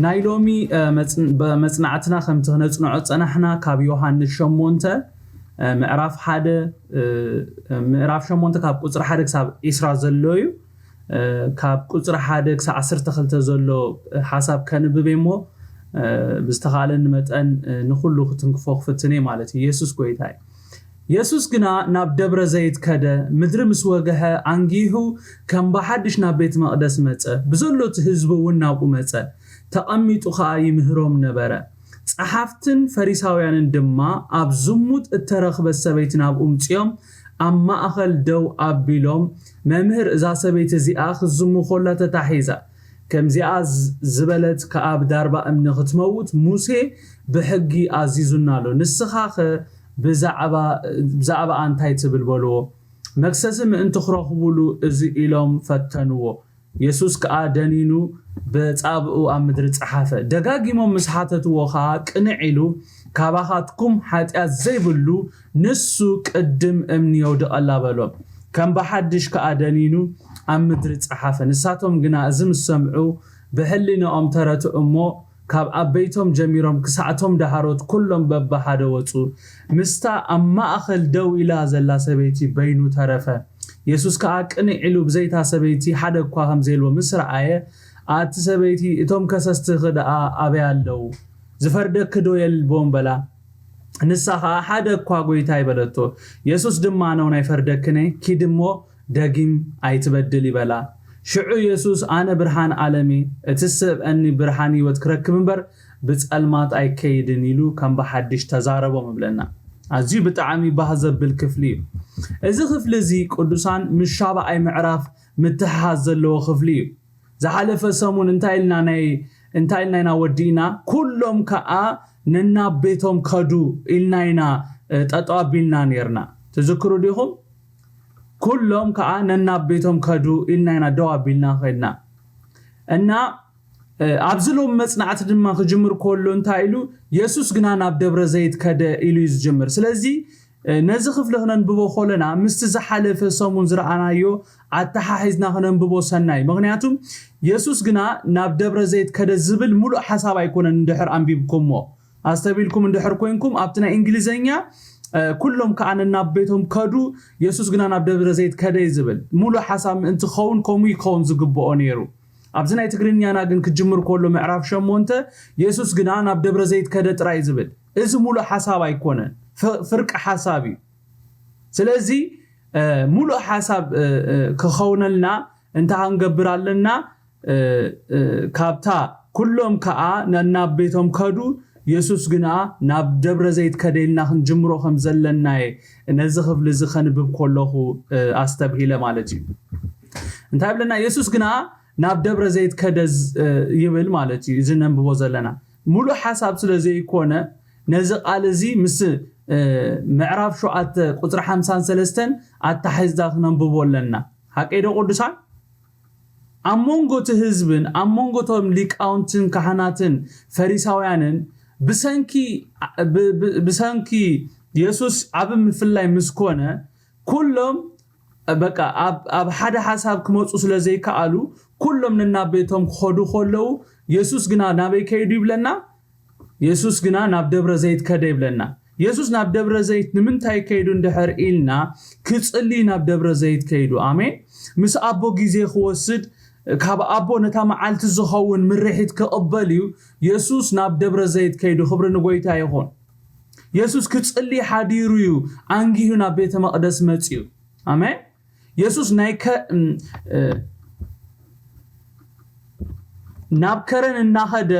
ናይ ሎሚ መፅናዕትና ከምቲ ክነፅንዖ ፀናሕና ካብ ዮሃንስ ሸሞንተ ምዕራፍ ሓደ ምዕራፍ ሸሞንተ ካብ ቁፅሪ ሓደ ክሳብ ዒስራ ዘሎ እዩ። ካብ ቁፅሪ ሓደ ክሳብ ዓሰርተ ክልተ ዘሎ ሓሳብ ከንብብ እሞ ብዝተኻእለኒ መጠን ንኩሉ ክትንክፎ ክፍትን እየ ማለት እዩ። የሱስ ጎይታ እዩ። የሱስ ግና ናብ ደብረ ዘይት ከደ፣ ምድሪ ምስ ወግሐ ኣንጊሁ ከም ብሓድሽ ናብ ቤት መቕደስ መጸ፣ ብዘሎ እቲ ህዝቢ እውን ናብኡ መጸ፣ ተቐሚጡ ኸኣ ይምህሮም ነበረ። ጸሓፍትን ፈሪሳውያንን ድማ ኣብ ዝሙት እተረኽበት ሰበይቲ ናብኡ ምጺኦም ኣብ ማእኸል ደው ኣቢሎም፣ መምህር፣ እዛ ሰበይቲ እዚኣ ክትዝሙ ኸላ ተታሒዛ፣ ከምዚኣ ዝበለት ከኣ ብዳርባ እምኒ ክትመውት ሙሴ ብሕጊ ኣዚዙና ኣሎ። ንስኻኸ ብዛዕባኣ እንታይ ትብል? በልዎ። መክሰሲ ምእንቲ ክረኽቡሉ እዚ ኢሎም ፈተንዎ። የሱስ ከኣ ደኒኑ ብጻብኡ ኣብ ምድሪ ጸሓፈ። ደጋጊሞም ምስ ሓተትዎ ከኣ ቅንዕ ኢሉ፣ ካባኻትኩም ሓጢኣት ዘይብሉ ንሱ ቅድም እምኒ የውድቐላ በሎም። ከም ብሓድሽ ከኣ ደኒኑ ኣብ ምድሪ ጸሓፈ። ንሳቶም ግና እዚ ምስ ሰምዑ ብሕሊንኦም ተረትዑ እሞ ካብ ኣበይቶም ጀሚሮም ክሳዕቶም ደሃሮት ኩሎም በብሓደ ወጹ። ምስታ ኣብ ማእኸል ደው ኢላ ዘላ ሰበይቲ በይኑ ተረፈ። የሱስ ከኣ ቅንዕ ኢሉ ብዘይታ ሰበይቲ ሓደ እኳ ከም ዘየልቦ ምስ ረኣየ፣ ኣቲ ሰበይቲ፣ እቶም ከሰስትኺ ደኣ ኣበይ ኣለዉ? ዝፈርደኪ ዶ የልቦን? በላ። ንሳ ኸኣ ሓደ እኳ ጐይታይ በለቶ። የሱስ ድማ ኣነ እውን ኣይፈርደክን እየ፣ ኪዲ እሞ ደጊም ኣይትበድሊ በላ። ሽዑ የሱስ ኣነ ብርሃን ዓለም እየ፣ እቲ ዝስዕበኒ ብርሃን ህይወት ክረክብ እምበር ብጸልማት ኣይከይድን ኢሉ ከም ብሓድሽ ተዛረቦም እብለና። ኣዝዩ ብጣዕሚ ባህ ዘብል ክፍሊ እዩ። እዚ ክፍሊ እዚ ቅዱሳን ምስ ሻብዓይ ምዕራፍ ምትሕሓዝ ዘለዎ ክፍሊ እዩ። ዝሓለፈ ሰሙን እንታይ ኢልና ናይ እንታይ ኢልና ኢና ወዲእና? ኩሎም ከዓ ነናብ ቤቶም ከዱ ኢልና ኢና ጠጠው ኣቢልና ነርና። ትዝክሩ ዲኹም? ኩሎም ከዓ ነናብ ቤቶም ከዱ ኢልና ኢና ደው ኣቢልና ከድና እና ኣብዚ ሎም መፅናዕቲ ድማ ክጅምር ከሎ እንታይ ኢሉ? የሱስ ግና ናብ ደብረ ዘይት ከደ ኢሉ እዩ ዝጅምር። ስለዚ ነዚ ክፍሊ ክነንብቦ ከለና ምስቲ ዝሓለፈ ሰሙን ዝረኣናዮ ኣተሓሒዝና ክነንብቦ ሰናይ። ምክንያቱም የሱስ ግና ናብ ደብረ ዘይት ከደ ዝብል ሙሉእ ሓሳብ ኣይኮነን። እንድሕር ኣንቢብኩሞ ኣስተቢልኩም እንድሕር ኮይንኩም ኣብቲ ናይ እንግሊዘኛ ኩሎም ከዓ ነናብ ቤቶም ከዱ፣ የሱስ ግና ናብ ደብረ ዘይት ከደ እዩ ዝብል። ሙሉእ ሓሳብ ምእንቲ ክኸውን ከምኡ ይኸውን ዝግብኦ ነይሩ። ኣብዚ ናይ ትግርኛና ግን ክጅምር ከሎ ምዕራፍ ሸሞንተ የሱስ ግና ናብ ደብረ ዘይት ከደ ጥራይ እዩ ዝብል። እዚ ሙሉእ ሓሳብ ኣይኮነን፣ ፍርቂ ሓሳብ እዩ። ስለዚ ሙሉእ ሓሳብ ክኸውነልና እንታይ ክንገብር ኣለና? ካብታ ኩሎም ከዓ ነናብ ቤቶም ከዱ፣ የሱስ ግና ናብ ደብረ ዘይት ከደ ኢልና ክንጅምሮ ከም ዘለና እየ ነዚ ክፍሊ እዚ ከንብብ ከለኹ ኣስተብሂለ ማለት እዩ። እንታይ ብለና? የሱስ ግና ናብ ደብረ ዘይት ከደ ይብል ማለት እዩ። እዚ ነንብቦ ዘለና ሙሉእ ሓሳብ ስለ ዘይኮነ ነዚ ቃል እዚ ምስ ምዕራፍ ሸውዓተ ቁፅሪ ሓምሳን ሰለስተን ኣተሓሒዝና ክነንብቦ ኣለና። ሓቀይ ዶ ቅዱሳን? ኣብ መንጎ እቲ ህዝብን ኣብ መንጎ እቶም ሊቃውንትን ካህናትን ፈሪሳውያንን ብሰንኪ ብሰንኪ የሱስ ዓቢ ምፍላይ ምስ ኮነ ኩሎም በቃ ኣብ ሓደ ሓሳብ ክመፁ ስለ ዘይከኣሉ ኩሎም ነናብ ቤቶም ክኸዱ ከለዉ የሱስ ግና ናበይ ከይዱ ይብለና? የሱስ ግና ናብ ደብረ ዘይት ከደ ይብለና። የሱስ ናብ ደብረ ዘይት ንምንታይ ከይዱ እንድሕር ኢልና ክፅሊ ናብ ደብረ ዘይት ከይዱ። ኣሜን። ምስ ኣቦ ግዜ ክወስድ ካብ ኣቦ ነታ መዓልቲ ዝኸውን ምርሒት ክቕበል እዩ የሱስ ናብ ደብረ ዘይት ከይዱ። ክብሪ ንጎይታ ይኹን። የሱስ ክፅሊ ሓዲሩ እዩ ኣንጊሁ ናብ ቤተ መቕደስ መፅዩ። ኣሜን። የሱስ ናይ ከ ናብ ከረን እናኸደ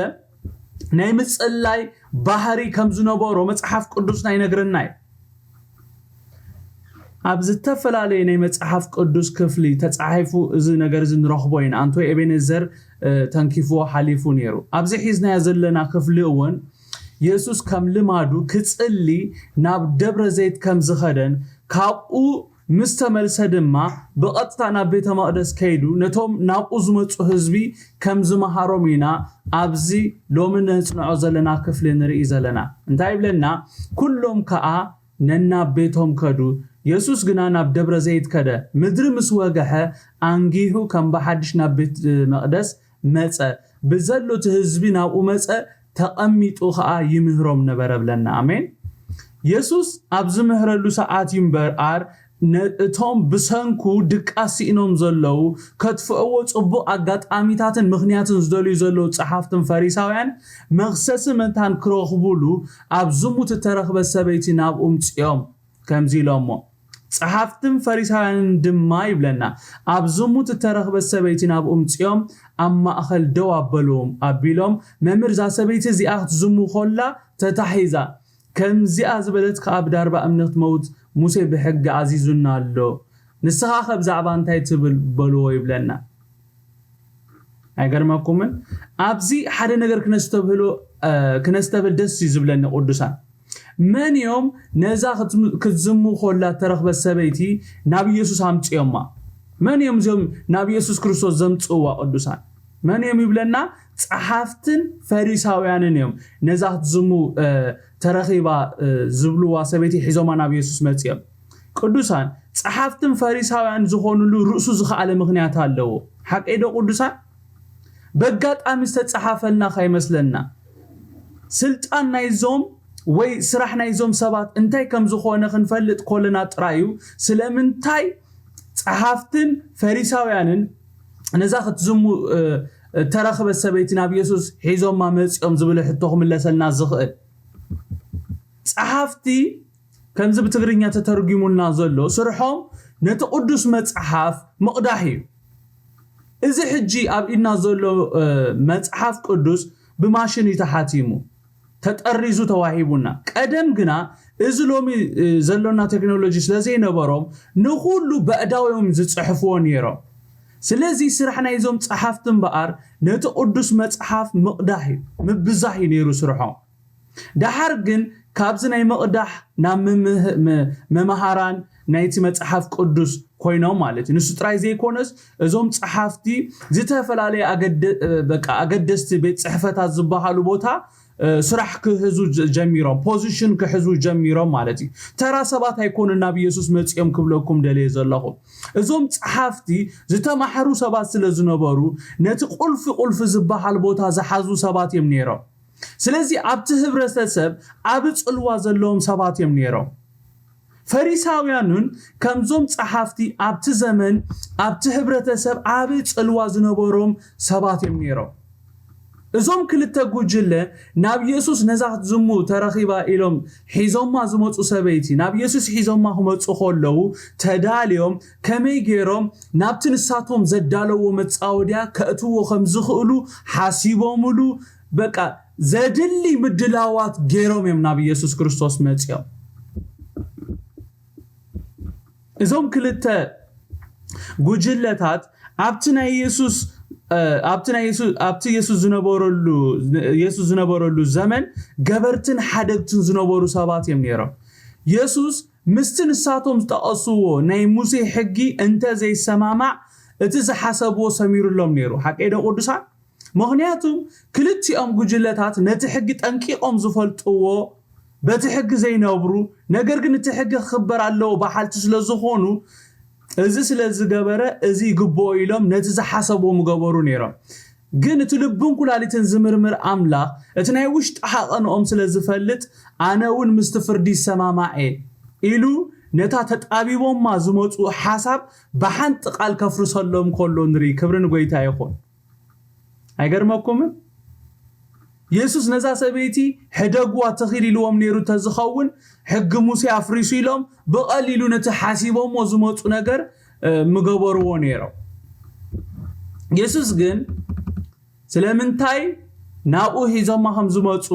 ናይ ምፅላይ ባህሪ ከም ዝነበሮ መፅሓፍ ቅዱስና ይነግረና እዩ። ኣብ ዝተፈላለየ ናይ መፅሓፍ ቅዱስ ክፍሊ ተፃሒፉ እዚ ነገር እዚ ንረኽቦ ኢና። ኣንቶይ ኤቤኔዘር ተንኪፍዎ ሓሊፉ ነይሩ። ኣብዚ ሒዝናዮ ዘለና ክፍሊ እውን የሱስ ከም ልማዱ ክፅሊ ናብ ደብረ ዘይት ከም ዝኸደን ካብኡ ምስ ተመልሰ ድማ ብቐጥታ ናብ ቤተ መቕደስ ከይዱ ነቶም ናብኡ ዝመፁ ህዝቢ ከም ዝመሃሮም ኢና ኣብዚ ሎሚ ነጽንዖ ዘለና ክፍሊ ንርኢ ዘለና። እንታይ ይብለና? ኩሎም ከኣ ነናብ ቤቶም ከዱ። የሱስ ግና ናብ ደብረ ዘይት ከደ። ምድሪ ምስ ወግሐ ኣንጊሁ ከም ብሓድሽ ናብ ቤት መቕደስ መጸ፣ ብዘሎ እቲ ህዝቢ ናብኡ መጸ፣ ተቐሚጡ ኸኣ ይምህሮም ነበረ ብለና። ኣሜን። የሱስ ኣብ ዝምህረሉ ሰዓት እዩ እምበኣር፣ ነ-፣ እቶም ብሰንኩ ድቃስ ስኢኖም ዘለዉ፣ ከጥፍእዎ ጽቡቕ ኣጋጣሚታትን ምኽንያትን ዝደልዩ ዘለዉ ጸሓፍትን ፈሪሳውያን፣ መኽሰሲ መታን ክረኽቡሉ፣ ኣብ ዝሙት እተረኽበት ሰበይቲ ናብኡ ምጽኦም፣ ከምዚ ኢሎሞ፣ ጸሓፍትን ፈሪሳውያንን ድማ ይብለና፣ ኣብ ዝሙት እተረኽበት ሰበይቲ ናብኡ ምጽኦም፣ ኣብ ማእከል ደው ኣበልዎም፣ ኣቢሎም፣ "መምህር፣ እዛ ሰበይቲ እዚኣ ክትዝሙ ኸላ ተታሒዛ፣ ከምዚኣ ዝበለት ከኣ ብዳርባ እምኒ ክትመውት ሙሴ ብሕጊ ኣዚዙና ኣሎ። ንስኻ ኸ ብዛዕባ እንታይ ትብል?" በልዎ ይብለና። ኣይገርመኩምን? ኣብዚ ሓደ ነገር ክነስተብህሎ፣ እ፣ ክነስተብህል ደስ እዩ ዝብለኒ ቅዱሳን። መን እዮም ነዛ ክትም-፣ ክትዝሙ ኸላ እተረኽበት ሰበይቲ ናብ ኢየሱስ ኣምጽኦማ? መን እዮም እዚኦም ናብ ኢየሱስ ክርስቶስ ዘምጽእዋ ቅዱሳን? መን እዮም ይብለና? ጸሓፍትን ፈሪሳውያንን እዮም ነዛ ክትዝሙ፣ እ፣ ተረኺባ፣ እ፣ ዝብልዋ ሰበይቲ ሒዞማ ናብ ኢየሱስ መጽኦም። ቅዱሳን፣ ጸሓፍትን ፈሪሳውያን ዝኾኑሉ ርእሱ ዝኸኣለ ምኽንያት ኣለዎ። ሓቀይ ዶ ቅዱሳን? በጋጣሚ ዝተጸሓፈልና ከይመስለና። ስልጣን ናይዞም ወይ ስራሕ ናይዞም ሰባት እንታይ ከም ዝኾነ ክንፈልጥ ከለና ጥራይ እዩ። ስለምንታይ ጸሓፍትን ፈሪሳውያንን ነዛ ክትዝሙ፣ እ፣ እተረኽበት ሰበይቲ ናብ ኢየሱስ ሒዞማ መጺኦም ዝብል ሕቶ ክምለሰልና ዝኽእል? ጸሓፍቲ ከምዚ ብትግርኛ ተተርጒሙልና ዘሎ፣ ስርሖም ነቲ ቅዱስ መጽሓፍ ምቕዳሕ እዩ። እዚ ሕጂ ኣብ ኢድና ዘሎ፣ እ፣ መጽሓፍ ቅዱስ ብማሽን እዩ ተሓቲሙ፣ ተጠሪዙ ተዋሂቡና። ቀደም ግና እዚ ሎሚ፣ እ፣ ዘሎና ቴክኖሎጂ ስለ ዘይነበሮም፣ ንኹሉ በእዳዎም ዝጽሕፍዎ ነይሮም። ስለዚ ስራሕ ናይዞም ጸሓፍቲ እምበኣር ነቲ ቅዱስ መጽሓፍ ምቕዳሕ እዩ፣ ምብዛሕ እዩ ነይሩ ስርሖም። ደሓር ግን ካብዚ ናይ ምቕዳሕ ናብ ምምህ-፣ ም-፣ መምሃራን ናይቲ መጽሓፍ ቅዱስ ኮይኖም ማለት እዩ። ንሱ ጥራይ ዘይኮነስ፣ እዞም ጸሓፍቲ ዝተፈላለየ ኣገደ-፣ በቃ ኣገደስቲ ቤት ጽሕፈታት ዝበሃሉ ቦታ፣ እ፣ ስራሕ ክህዙ ጀ-፣ ጀሚሮም፣ ፖዚሽን ክሕዙ ጀሚሮም ማለት እዩ። ተራ ሰባት ኣይኮኑን ናብ ኢየሱስ መጺኦም ክብለኩም ደልየ ዘለኹ። እዞም ጸሓፍቲ ዝተማሕሩ ሰባት ስለ ዝነበሩ፣ ነቲ ቁልፊ ቁልፊ ዝበሃል ቦታ ዝሓዙ ሰባት እዮም ነይሮም። ስለዚ ኣብቲ ህብረተሰብ ዓቢ ጽልዋ ዘለዎም ሰባት እዮም ነይሮም። ፈሪሳውያንን ከምዞም ጸሓፍቲ ኣብቲ ዘመን ኣብቲ ህብረተሰብ ዓቢ ጽልዋ ዝነበሮም ሰባት እዮም ነይሮም። እዞም ክልተ ጉጅለ ናብ የሱስ ነዛ ክትዝሙ ተረኺባ ኢሎም ሒዞማ ዝመጹ ሰበይቲ ናብ የሱስ ሒዞማ ክመጹ ከለዉ ተዳልዮም ከመይ ገይሮም ናብቲ ንሳቶም ዘዳለዎ መጻወድያ ከእትዎ ከም ዝኽእሉ ሓሲቦምሉ በቃ ዘድሊ ምድላዋት ገይሮም እዮም ናብ ኢየሱስ ክርስቶስ መጺኦም። እዞም ክልተ ጉጅለታት ኣብቲ ናይ ኢየሱስ፣ እ፣ ኣብቲ ናይ ኢየሱስ፣ ኣብቲ ኢየሱስ ዝነበረሉ፣ ኢየሱስ ዝነበረሉ ዘመን ገበርትን ሓደግትን ዝነበሩ ሰባት እዮም ነይሮም። ኢየሱስ ምስቲ ንሳቶም ዝጠቐስዎ ናይ ሙሴ ሕጊ እንተ ዘይሰማማዕ እቲ ዝሓሰብዎ ሰሚሩሎም ነይሩ። ሓቀይ ዶ ቅዱሳን? ምኽንያቱም ክልቲኦም ጉጅለታት ነቲ ሕጊ ጠንቂቖም ዝፈልጥዎ፣ በቲ ሕጊ ዘይነብሩ፣ ነገር ግን እቲ ሕጊ ክኽበር ኣለዎ በሓልቲ ስለ ዝኾኑ፣ እዚ ስለ ዝገበረ እዚ ይግብኦ ኢሎም ነቲ ዝሓሰብዎ ምገበሩ ነይሮም። ግን እቲ ልብን ኩላሊትን ዝምርምር ኣምላኽ እቲ ናይ ውሽጢ ሓቐንኦም ስለ ዝፈልጥ ኣነ እውን ምስቲ ፍርዲ ይሰማማዕ እየ ኢሉ ነታ ተጣቢቦማ ዝመፁ ሓሳብ ብሓንቲ ቃል ከፍርሰሎም ከሎ ንርኢ። ክብሪ ንጎይታ ይኹን። ኣይገርመኩምን? የሱስ ነዛ ሰበይቲ ሕደግዋ ተኺል ኢልዎም ነይሩ እንተዝኸውን ሕጊ ሙሴ ኣፍሪሱ ኢሎም ብቐሊሉ ነቲ ሓሲቦሞ ዝመፁ ነገር፣ እ፣ ምገበርዎ ነይሮም። የሱስ ግን ስለምንታይ ናብኡ ሒዞማ ከም ዝመፁ፣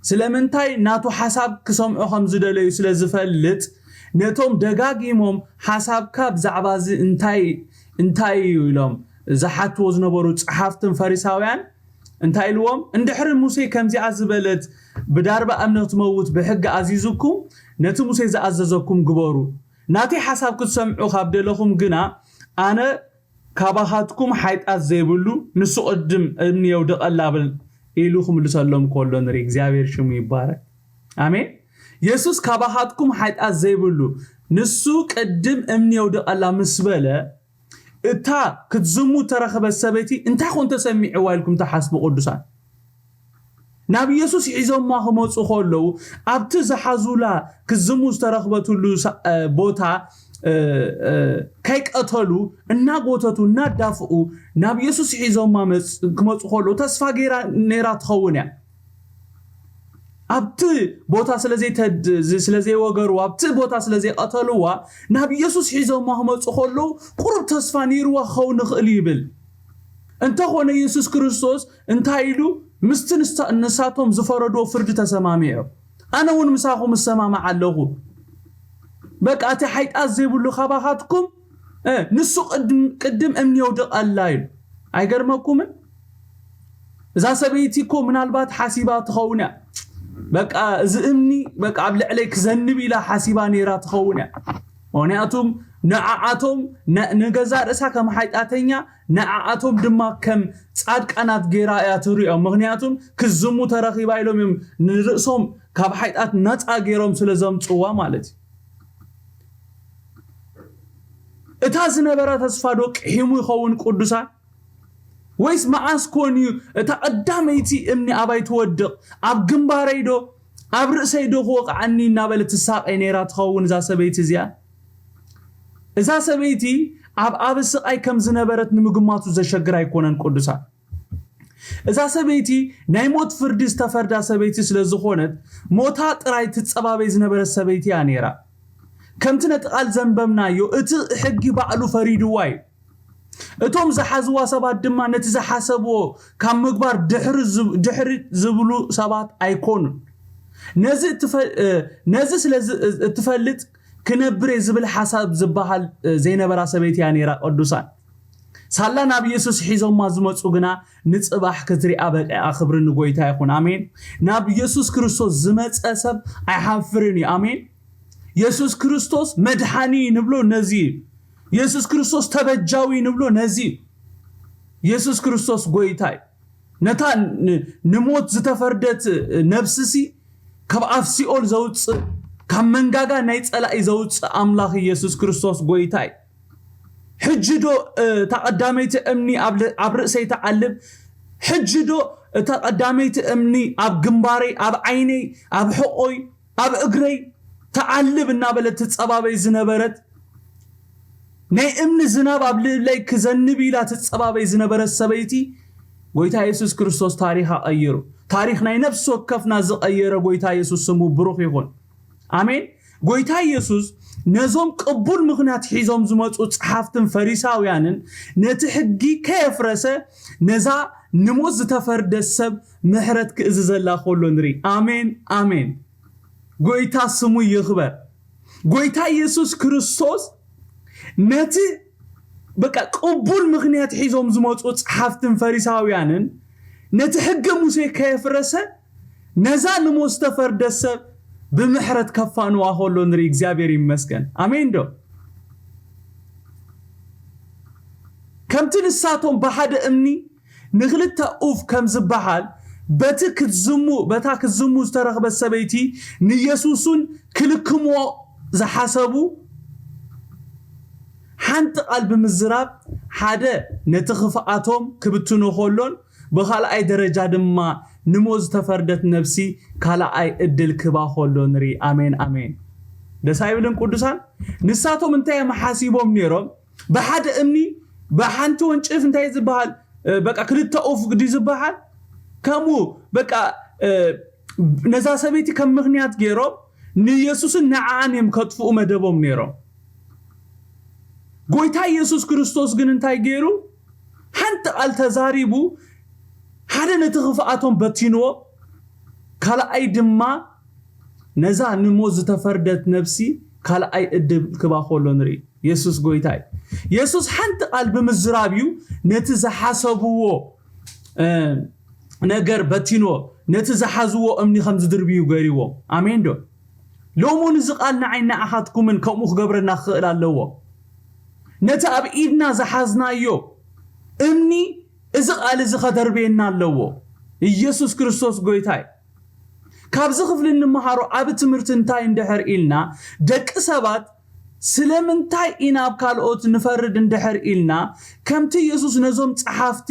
ስለምንታይ ናቱ ሓሳብ ክሰምዑ ከም ዝደለዩ ስለ ዝፈልጥ ነቶም ደጋጊሞም ሓሳብካ ብዛዕባ እዚ እንታይ፣ እንታይ እዩ ኢሎም ዝሓትዎ ዝነበሩ ጸሓፍትን ፈሪሳውያን እንታይ ኢልዎም? እንድሕሪ ሙሴ ከምዚኣ ዝበለት ብዳርባ እምኒ ክትመውት ብሕጊ ኣዚዙኩም፣ ነቲ ሙሴ ዝኣዘዘኩም ግበሩ። ናተይ ሓሳብ ክትሰምዑ ካብ ደለኹም ግና፣ ኣነ ካባኻትኩም ሓይጣት ዘይብሉ፣ ንሱ ቅድም እምኒ የውድቐላ በል ኢሉ ክምልሰሎም ከሎ ንርኢ። እግዚኣብሔር ሽሙ ይባረክ። ኣሜን። የሱስ ካባኻትኩም ሓይጣት ዘይብሉ፣ ንሱ ቅድም እምኒ የውድቐላ ምስ በለ፣ እታ ክትዝሙ ተረኸበት ሰበይቲ እንታይ ኮን ተሰሚዕዋ ኢልኩም ትሓስቡ ቅዱሳን? ናብ ኢየሱስ ሒዞማ ክመፁ ከለዉ ኣብቲ ዝሓዙላ ክትዝሙ ዝተረኽበትሉ ቦታ ከይቀተሉ እናጎተቱ እናዳፍኡ ናብ ኢየሱስ ሒዞማ ክመፁ ከለዉ ተስፋ ገይራ ነይራ ትኸውን እያ። ኣብቲ ቦታ ስለዘይወገርዋ ኣብቲ ቦታ ስለዘይቀተልዋ ናብ ኢየሱስ ሒዞማ ክመፁ ከለዉ ቁሩብ ተስፋ ነይርዋ ክኸውን ይኽእል ይብል። እንተኾነ ኢየሱስ ክርስቶስ እንታይ ኢሉ? ምስቲ ንሳቶም ዝፈረድዎ ፍርዲ ተሰማሚዑ፣ ኣነ እውን ምሳኹም እሰማማዕ ኣለኹ። በቃ እቲ ሓይጣት ዘይብሉ ካባኻትኩም ንሱ ቅድም እምኒ የውድቐላ ኢሉ። ኣይገርመኩምን? እዛ ሰበይቲ እኮ ምናልባት ሓሲባ ትኸውን እያ። በቃ እዚ እምኒ በቃ ኣብ ልዕለይ ክዘንብ ኢላ ሓሲባ ነይራ ትኸውን እያ። ምክንያቱም ንዓዓቶም ንገዛ ርእሳ ከም ሓይጣተኛ ንዓዓቶም ድማ ከም ጻድቃናት ገይራ እያ ትሪኦም። ምክንያቱም ክዝሙ ተረኺባ ኢሎም እዮም ንርእሶም ካብ ሓይጣት ነፃ ገይሮም ስለ ዘምፅዋ ማለት እዩ። እታ ዝነበረ ተስፋ ዶ ቅሒሙ ይኸውን ቅዱሳን? ወይስ መዓስ ኮን እዩ እታ ቀዳመይቲ እምኒ ኣባይ ትወድቕ? ኣብ ግንባረይ ዶ ኣብ ርእሰይ ዶ ክወቕዓኒ እናበለ ትሳቐይ ነይራ ትኸውን እዛ ሰበይቲ እዚኣ? እዛ ሰበይቲ ኣብ ኣብ ስቓይ ከም ዝነበረት ንምግማቱ ዘሸግር ኣይኮነን ቅዱሳን። እዛ ሰበይቲ ናይ ሞት ፍርዲ ዝተፈርዳ ሰበይቲ ስለ ዝኾነት ሞታ ጥራይ ትጸባበይ ዝነበረት ሰበይቲ እያ ነይራ። ከምቲ ነቲ ቃል ዘንበብናዮ እቲ ሕጊ ባዕሉ ፈሪድዋ እዩ። እቶም ዝሓዝዋ ሰባት ድማ ነቲ ዝሓሰብዎ ካብ ምግባር ድሕሪ ዝብሉ ሰባት ኣይኮኑን። ነዚ ስለ እትፈልጥ ክነብር እየ ዝብል ሓሳብ ዝበሃል ዘይነበራ ሰበይቲ እያ ነይራ ቅዱሳን። ሳላ ናብ ኢየሱስ ሒዞማ ዝመፁ ግና ንፅባሕ ክትሪኣ በቂዓ። ክብሪ ንጎይታ ይኹን። ኣሜን። ናብ ኢየሱስ ክርስቶስ ዝመፀ ሰብ ኣይሓፍርን እዩ። ኣሜን። ኢየሱስ ክርስቶስ መድሓኒ ንብሎ ነዚ እዩ። ኢየሱስ ክርስቶስ ተበጃዊ ንብሎ ነዚ እዩ። ኢየሱስ ክርስቶስ ጎይታ እዩ። ነታ ንሞት ዝተፈርደት ነብስሲ ካብ ኣፍ ሲኦል ዘውፅእ ካብ መንጋጋ ናይ ፀላኢ ዘውፅእ ኣምላኽ ኢየሱስ ክርስቶስ ጎይታ እዩ። ሕጂ ዶ እታ ቀዳመይቲ እምኒ ኣብ ርእሰይ ትዓልብ? ሕጂ ዶ እታ ቀዳመይቲ እምኒ ኣብ ግንባረይ፣ ኣብ ዓይነይ፣ ኣብ ሕቖይ፣ ኣብ እግረይ ትዓልብ እናበለት ትጸባበይ ዝነበረት ናይ እምኒ ዝናብ ኣብ ልዕለይ ክዘንብ ኢላ ትጸባበይ ዝነበረት ሰበይቲ ጎይታ የሱስ ክርስቶስ ታሪኻ ቀይሩ። ታሪኽ ናይ ነፍሲ ወከፍና ዝቐየረ ጎይታ የሱስ ስሙ ብሩኽ ይኹን። ኣሜን። ጎይታ የሱስ ነዞም ቅቡል ምኽንያት ሒዞም ዝመጹ ጸሓፍትን ፈሪሳውያንን ነቲ ሕጊ ከየፍረሰ ነዛ ንሞት ዝተፈርደ ሰብ ምሕረት ክእዝዘላ ከሎ ንርኢ። ኣሜን ኣሜን። ጎይታ ስሙ ይኽበር። ጎይታ የሱስ ክርስቶስ ነቲ በቃ ቅቡል ምኽንያት ሒዞም ዝመጹ ጸሓፍትን ፈሪሳውያንን ነቲ ሕጊ ሙሴ ከየፍረሰ ነዛ ንሞት ዝተፈርደ ሰብ ብምሕረት ከፋንዋ ከሎ ንርኢ። እግዚኣብሔር ይመስገን። ኣሜን ዶ? ከምቲ ንሳቶም ብሓደ እምኒ ንኽልተ ኡፍ ከም ዝበሃል በቲ ክትዝሙ በታ ክትዝሙ ዝተረኽበት ሰበይቲ ንየሱስን ክልክምዎ ዝሓሰቡ ሓንቲ ቃል ብምዝራብ ሓደ ነቲ ክፍኣቶም ክብትኖ ከሎን ብኻልኣይ ደረጃ ድማ ንሞት ዝተፈርደት ነብሲ ካልኣይ እድል ክባ ከሎ ንርኢ። ኣሜን ኣሜን። ደስ ኣይብልን ቅዱሳን? ንሳቶም እንታይ እዮም ሓሲቦም ነይሮም? ብሓደ እምኒ ብሓንቲ ወንጭፍ እንታይ ዝበሃል በቃ ክልተ ኡፍ ድዩ ዝበሃል? ከምኡ በቃ ነዛ ሰበይቲ ከም ምኽንያት ገይሮም ንየሱስን ንዓኣን እዮም ከጥፍኡ መደቦም ነይሮም። ጎይታ ኢየሱስ ክርስቶስ ግን እንታይ ገይሩ? ሓንቲ ቃል ተዛሪቡ ሓደ ነቲ ክፍኣቶም በቲንዎ፣ ካልኣይ ድማ ነዛ ንሞት ዝተፈርደት ነብሲ ካልኣይ እድል ክባ ከሎ ንርኢ። የሱስ ጎይታ እዩ። የሱስ ሓንቲ ቃል ብምዝራብ እዩ ነቲ ዝሓሰብዎ ነገር በቲንዎ፣ ነቲ ዝሓዝዎ እምኒ ከም ዝድርብዩ ገይርዎም። ኣሜን ዶ? ሎሚ እውን እዚ ቃል ንዓይ ንዓኻትኩምን ከምኡ ክገብረና ክኽእል ኣለዎ። ነቲ ኣብ ኢድና ዝሓዝናዮ እምኒ እዚ ቃል እዚ ከደርብየና ኣለዎ። ኢየሱስ ክርስቶስ ጎይታ እዩ። ካብዚ ክፍሊ እንመሃሮ ዓቢ ትምህርቲ እንታይ እንድሕር ኢልና ደቂ ሰባት ስለምንታይ ኢና ኣብ ካልኦት ንፈርድ እንድሕር ኢልና፣ ከምቲ የሱስ ነዞም ጸሓፍቲ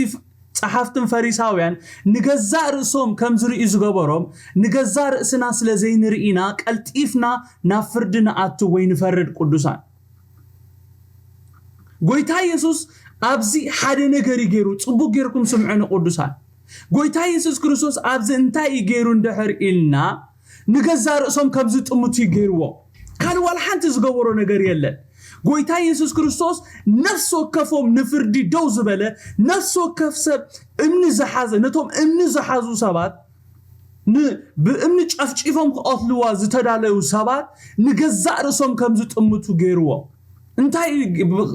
ጸሓፍትን ፈሪሳውያን ንገዛእ ርእሶም ከም ዝርእዩ ዝገበሮም፣ ንገዛእ ርእስና ስለ ዘይንርኢ ኢና ቀልጢፍና ናብ ፍርዲ ንኣቱ ወይ ንፈርድ። ቅዱሳን፣ ጎይታ የሱስ ኣብዚ ሓደ ነገር እዩ ገይሩ። ጽቡቅ ጌርኩም ስምዑኒ ቅዱሳን። ጎይታ የሱስ ክርስቶስ ኣብዚ እንታይ እዩ ገይሩ እንድሕር ኢልና፣ ንገዛእ ርእሶም ከም ዝጥምቱ እዩ ገይርዎ። ካልእ ዋላ ሓንቲ ዝገበሮ ነገር የለን። ጎይታ የሱስ ክርስቶስ ነፍሲ ወከፎም ንፍርዲ ደው ዝበለ፣ ነፍሲ ወከፍ ሰብ እምኒ ዝሓዘ፣ ነቶም እምኒ ዝሓዙ ሰባት፣ ን-፣ ብእምኒ ጨፍጪፎም ክቐትልዋ ዝተዳለዩ ሰባት ንገዛእ ርእሶም ከም ዝጥምቱ ገይርዎ። እንታይ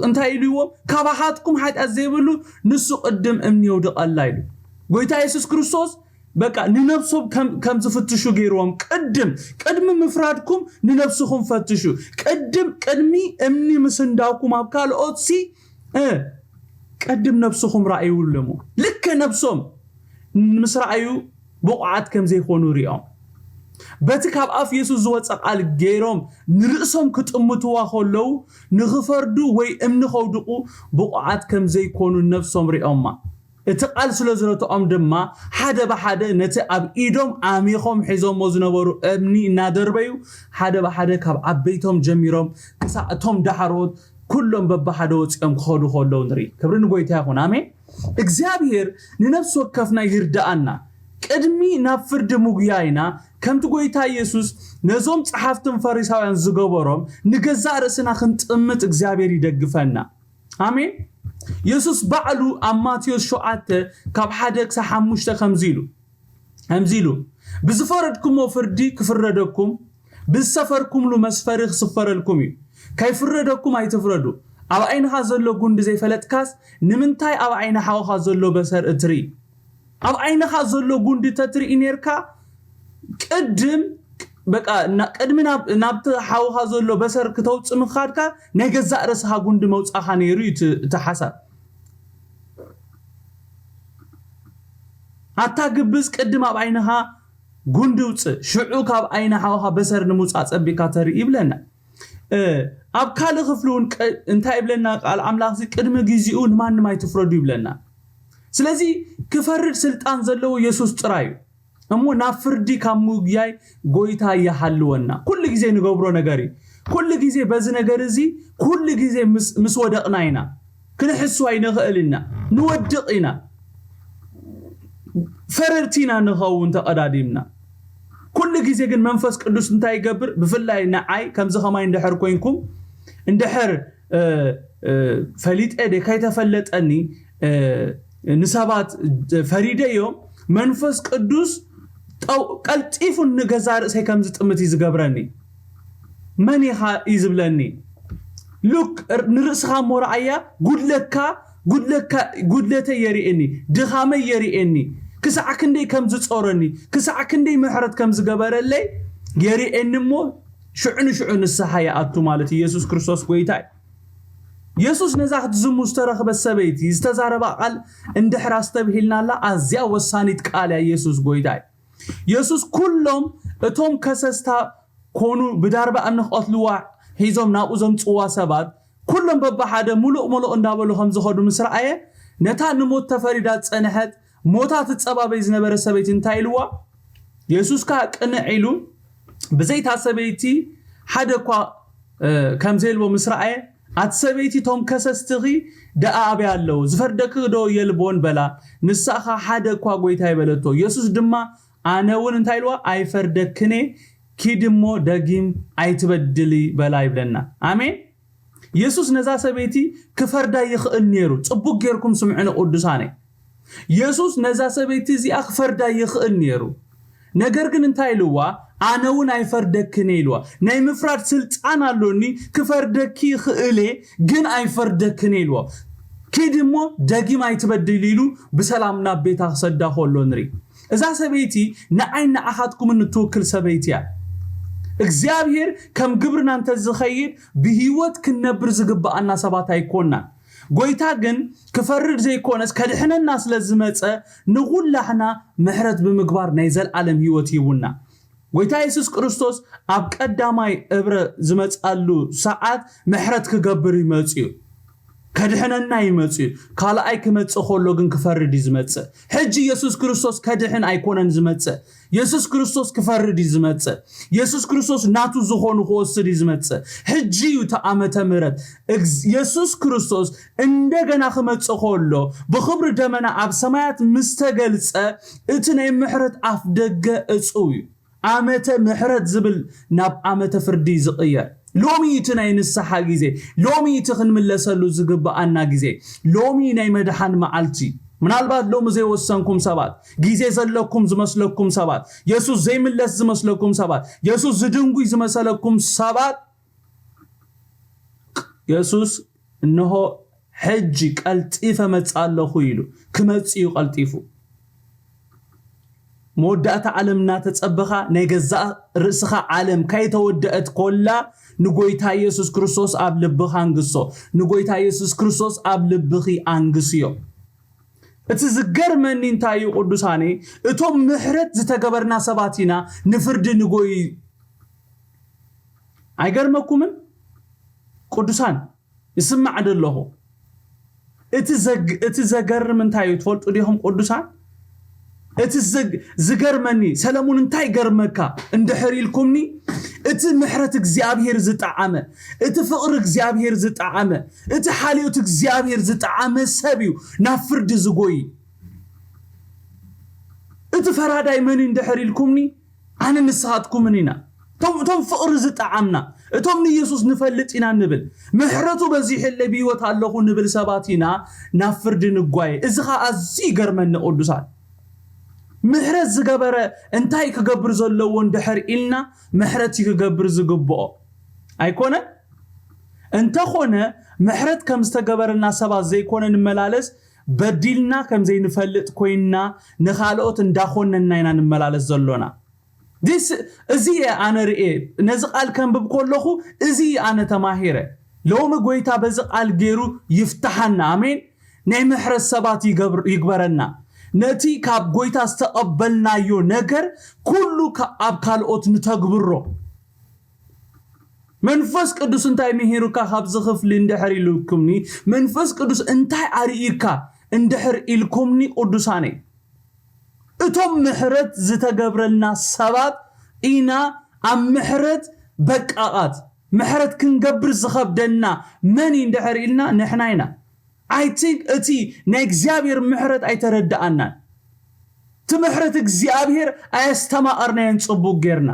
እንታይ ኢልዎም? ካባኻትኩም ሓጢኣት ዘይብሉ ንሱ ቅድም እምኒ የውድቐላ ኢሉ። ጎይታ የሱስ ክርስቶስ በቃ ንነብሶም ከም ከም ዝፍትሹ ገይርዎም። ቅድም ቅድሚ ምፍራድኩም ንነብስኹም ፈትሹ። ቅድም ቅድሚ እምኒ ምስንዳውኩም ኣብ ካልኦት ሲ እ፣ ቅድም ነብስኹም ራእይውሎም። ልክ ነብሶም ምስ ረኣዩ ብቑዓት ከም ዘይኮኑ ሪኦም፣ በቲ ካብ ኣፍ የሱስ ዝወጸ ቃል ገይሮም ንርእሶም ክጥምትዋ ከለዉ፣ ንኽፈርዱ ወይ እምኒ ከውድቑ ብቑዓት ከም ዘይኮኑ ነብሶም ሪኦማ። እቲ ቃል ስለ ዝረትዖም ድማ፣ ሓደ ብሓደ ነቲ ኣብ ኢዶም ዓሚኾም ሒዞሞ ዝነበሩ እምኒ እናደርበዩ፣ ሓደ ብሓደ ካብ ዓበይቶም ጀሚሮም ክሳዕ እቶም ዳሕሮት ኩሎም በብሓደ ወጺኦም ክኸዱ ከለዉ ንርኢ። ክብሪ ንጎይታ ይኹን። ኣሜን። እግዚኣብሔር ንነፍሲ ወከፍና ይርድኣና። ቅድሚ ናብ ፍርዲ ምጉያይና፣ ከምቲ ጎይታ ኢየሱስ ነዞም ጸሓፍትን ፈሪሳውያን ዝገበሮም፣ ንገዛእ ርእስና ክንጥምት እግዚኣብሔር ይደግፈና። ኣሜን። የሱስ ባዕሉ ኣብ ማቴዎስ ሸውዓተ ካብ ሓደ ክሳብ ሓሙሽተ ከምዚ ኢሉ፣ ከምዚ ኢሉ፣ "ብዝፈረድኩሞ ፍርዲ ክፍረደኩም፣ ብዝሰፈርኩምሉ መስፈሪ ክስፈረልኩም እዩ። ከይፍረደኩም ኣይትፍረዱ። ኣብ ዓይንኻ ዘሎ ጉንዲ ዘይፈለጥካስ፣ ንምንታይ ኣብ ዓይኒ ሓውኻ ዘሎ በሰር እትርኢ?" ኣብ ዓይንኻ ዘሎ ጉንዲ ተትርኢ ኔርካ፣ ቅድም፣ በቃ፣ ና-፣ ቅድሚ ናብ-፣ ናብቲ ሓውኻ ዘሎ በሰር ክተውጽእ ምኻድካ፣ ናይ ገዛእ ርእስኻ ጉንዲ መውጻኻ ነይሩ እዩ እቲ፣ እቲ ሓሳብ። ኣታ ግብዝ፣ ቅድም ኣብ ዓይንኻ ጉንዲ ውጽእ፣ ሽዑ ካብ ዓይኒ ሓውኻ በሰር ንምውጻእ ጸቢካ ተርኢ ይብለና። እ፣ ኣብ ካልእ ክፍሊ እውን ቀ-፣ እንታይ ይብለና ቃል ኣምላኽ? እዚ ቅድሚ ግዜኡ ንማንም ኣይትፍረዱ ይብለና። ስለዚ ክፈርድ ስልጣን ዘለዎ የሱስ ጥራይ እዩ። እሞ ናብ ፍርዲ ካብ ምጉያይ ጎይታ ይሃልወና። ኩሉ ግዜ ንገብሮ ነገር እዩ። ኩሉ ግዜ በዚ ነገር እዚ፣ ኩሉ ግዜ ምስ፣ ምስ ወደቕና ኢና። ክንሕሱ ኣይንኽእል ኢና። ንወድቕ ኢና። ፈረድቲ ኢና ንኸውን ተቐዳዲምና። ኩሉ ግዜ ግን መንፈስ ቅዱስ እንታይ ይገብር? ብፍላይ ንዓይ ከምዚ ከማይ እንድሕር ኮይንኩም፣ እንድሕር፣ እ፣ እ፣ ፈሊጠ ደ ከይተፈለጠኒ፣ እ፣ ንሰባት ፈሪደዮም፣ መንፈስ ቅዱስ ጠው-፣ ቀልጢፉ ንገዛ ርእሰይ ከም ዝጥምት እዩ ዝገብረኒ። መን ኢኻ እዩ ዝብለኒ። ሉክ፣ ንርእስኻ እሞ ረኣያ፣ ጉድለካ፣ ጉድለካ፣ ጉድለተይ የርእየኒ፣ ድኻመይ የርእየኒ፣ ክሳዕ ክንደይ ከም ዝጾረኒ፣ ክሳዕ ክንደይ ምሕረት ከም ዝገበረለይ የርእየኒ እሞ፣ ሽዑ ንሽዑ ንስሓ ይኣቱ ማለት እዩ። የሱስ ክርስቶስ ጎይታ እዩ። የሱስ ነዛ ክትዝሙ ዝተረኽበት ሰበይቲ ዝተዛረባ ቃል እንድሕር ኣስተብሂልናላ፣ ኣዝያ ወሳኒት ቃል እያ። የሱስ ጎይታ እዩ። የሱስ ኩሎም እቶም ከሰስታ ኮኑ ብዳርባ እምኒ ክቐትልዋ ሒዞም ናብኡ ዘምጽዋ ሰባት፣ ኩሎም በብሓደ ሙሉቕ ሙሉቕ እንዳበሉ ከም ዝኸዱ ምስ ረኣየ፣ ነታ ንሞት ተፈሪዳ ዝጸንሐት፣ ሞታ ትጸባበይ ዝነበረ ሰበይቲ እንታይ ኢልዋ? የሱስ ከኣ ቅንዕ ኢሉ፣ ብዘይታ ሰበይቲ ሓደ እኳ፣ እ፣ ከም ዘየልቦ ምስ ረኣየ፣ ኣቲ ሰበይቲ፣ እቶም ከሰስትኺ ደኣ ኣበይ ኣለዉ? ዝፈርደኪ ዶ የልቦን? በላ። ንሳ ኸኣ፣ ሓደ እኳ፣ ጐይታይ፣ በለቶ። የሱስ ድማ፣ ኣነ እውን፣ እንታይ ኢልዋ? ኣይፈርደክን እየ፣ ኪዲ እሞ ደጊም ኣይትበድሊ በላ ይብለና። ኣሜን። የሱስ ነዛ ሰበይቲ ክፈርዳ ይኽእል ነይሩ። ጽቡቕ ጌርኩም ስምዑኒ ቅዱሳነይ። የሱስ ነዛ ሰበይቲ እዚኣ ክፈርዳ ይኽእል ነይሩ። ነገር ግን እንታይ ኢልዋ? ኣነ እውን ኣይፈርደክን እየ ኢልዋ። ናይ ምፍራድ ስልጣን ኣሎኒ፣ ክፈርደኪ ይኽእል እየ፣ ግን ኣይፈርደክን እየ ኢልዋ። ኪዲ እሞ ደጊም ኣይትበድሊ ኢሉ ብሰላም ናብ ቤታ ክሰዳ ከሎ ንርኢ። እዛ ሰበይቲ ንዓይን ንዓኻትኩምን እትውክል ሰበይቲ እያ። እግዚኣብሔር ከም ግብርና እንተዝኸይድ ብህይወት ክንነብር ዝግብኣና ሰባት ኣይኮናን። ጎይታ ግን ክፈርድ ዘይኮነስ ከድሕነና ስለ ዝመጸ ንኹላህና ምሕረት ብምግባር ናይ ዘልዓለም ህይወት ሂቡና። ጎይታ የሱስ ክርስቶስ ኣብ ቀዳማይ እብረ ዝመጻሉ ሰዓት ምሕረት ክገብር ይመጽእ እዩ። ከድሕነና ይመጽእ እዩ። ካልኣይ ክመጽእ ከሎ ግን ክፈርድ እዩ ዝመጽእ። ሕጂ የሱስ ክርስቶስ ከድሕን ኣይኮነን ዝመጽእ። የሱስ ክርስቶስ ክፈርድ እዩ ዝመጽእ። የሱስ ክርስቶስ ናቱ ዝኾኑ ክወስድ እዩ ዝመጽእ። ሕጂ እዩ እቲ ዓመተ ምሕረት። እግዝ-፣ የሱስ ክርስቶስ እንደገና ክመጽእ ከሎ ብኽብሪ ደመና ኣብ ሰማያት ምስ ተገልጸ እቲ ናይ ምሕረት ኣፍ ደገ እጽው እዩ። ዓመተ ምሕረት ዝብል ናብ ዓመተ ፍርዲ ዝቕየር። ሎሚ እቲ ናይ ንስሓ ግዜ፣ ሎሚ እቲ ክንምለሰሉ ዝግብኣና ግዜ፣ ሎሚ ናይ መድሓን መዓልቲ። ምናልባት ሎሚ ዘይወሰንኩም ሰባት፣ ግዜ ዘለኩም ዝመስለኩም ሰባት፣ የሱስ ዘይምለስ ዝመስለኩም ሰባት፣ የሱስ ዝድንጉይ ዝመሰለኩም ሰባት፣ የሱስ እንሆ ሕጂ ቀልጢፈ መጽእ ኣለኹ ኢሉ ክመጽእ እዩ ቀልጢፉ። መወዳእታ ዓለም እናተጸበኻ ናይ ገዛእ ርእስኻ ዓለም ከይተወደአት ኮላ ንጎይታ የሱስ ክርስቶስ ኣብ ልብኻ ኣንግሶ። ንጎይታ የሱስ ክርስቶስ ኣብ ልብኺ ኣንግስዮ። እቲ ዝገርመኒ እንታይ እዩ ቅዱሳነይ፣ እቶም ምሕረት ዝተገበርና ሰባት ኢና ንፍርዲ ንጎይ። ኣይገርመኩምን ቅዱሳን? ይስማዕ ደለኹ። እቲ ዘግ-፣ እቲ ዘገርም እንታይ እዩ ትፈልጡ ዲኹም ቅዱሳን? እቲ ዘግ-፣ ዝገርመኒ ሰለሙን እንታይ ገርመካ እንድሕር ኢልኩምኒ፣ እቲ ምሕረት እግዚኣብሔር ዝጠዓመ፣ እቲ ፍቕሪ እግዚኣብሔር ዝጠዓመ፣ እቲ ሓልዮት እግዚኣብሔር ዝጠዓመ ሰብ እዩ ናብ ፍርዲ ዝጎይ። እቲ ፈራዳይ መን እዩ እንድሕር ኢልኩምኒ፣ ኣነ ንስኻትኩምን ኢና። እቶም፣ እቶም ፍቕሪ ዝጠዓምና፣ እቶም ንየሱስ ንፈልጥ ኢና ንብል፣ ምሕረቱ በዚሕለይ ብህይወት ኣለኹ ንብል ሰባት ኢና ናብ ፍርዲ ንጓየ። እዚ ኸዓ ኣዝዩ ይገርመኒ ቅዱሳን። ምሕረት ዝገበረ እንታይ ክገብር ዘለዎ እንድሕር ኢልና ምሕረት እዩ ክገብር ዝግብኦ። ኣይኮነን? እንተኾነ ምሕረት ከም ዝተገበረና ሰባት ዘይኮነ ንመላለስ፣ በዲልና ከም ዘይንፈልጥ ኮይንና ንኻልኦት እንዳኾነና ኢና ንመላለስ ዘሎና። ዲስ-፣ እዚ እየ ኣነ ርእየ፣ ነዚ ቃል ከንብብ ከለኹ እዚ እየ ኣነ ተማሂረ። ሎሚ ጎይታ በዚ ቃል ገይሩ ይፍትሓና። ኣሜን። ናይ ምሕረት ሰባት ይገብር-፣ ይግበረና። ነቲ ካብ ጎይታ ዝተቐበልናዮ ነገር ኩሉ ካ-፣ ኣብ ካልኦት ንተግብሮ። መንፈስ ቅዱስ እንታይ ምሂሩካ ካብዚ ክፍሊ እንድሕር ኢልኩምኒ፣ መንፈስ ቅዱስ እንታይ ኣርእዩካ እንድሕር ኢልኩምኒ ቅዱሳነይ፣ እቶም ምሕረት ዝተገብረልና ሰባት ኢና ኣብ ምሕረት በቃቓት። ምሕረት ክንገብር ዝኸብደና መን እዩ እንድሕር ኢልና ንሕና ኢና። I think እቲ ናይ እግዚኣብሔር ምሕረት ኣይተረድኣናን። እቲ ምሕረት እግዚኣብሔር ኣየስተማቐርናዮን ጽቡቕ ጌርና።